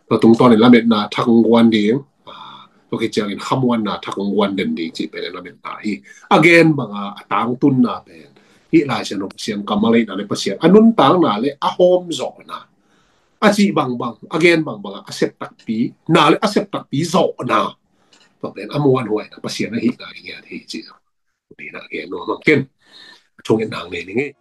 Tua tungtawnin lametna thak hong guan ding. A, tua khit ciangin khamuanna thak hong guan den ding cih pen lametna hi. A gen banga a tangtunna pen, hih Lai Siangtho Pasian kammal ahihna le Pasian a nuntakna le a hawm zawhna, a cih bangbang, a gen bangbanga a sep takpi na le a sep takpi zawhna, tua pen a muanhuaina Pasian ahihna i ngiat hi cih. Tuni in a gen nuam hang ken. Thungetna nei ning ei.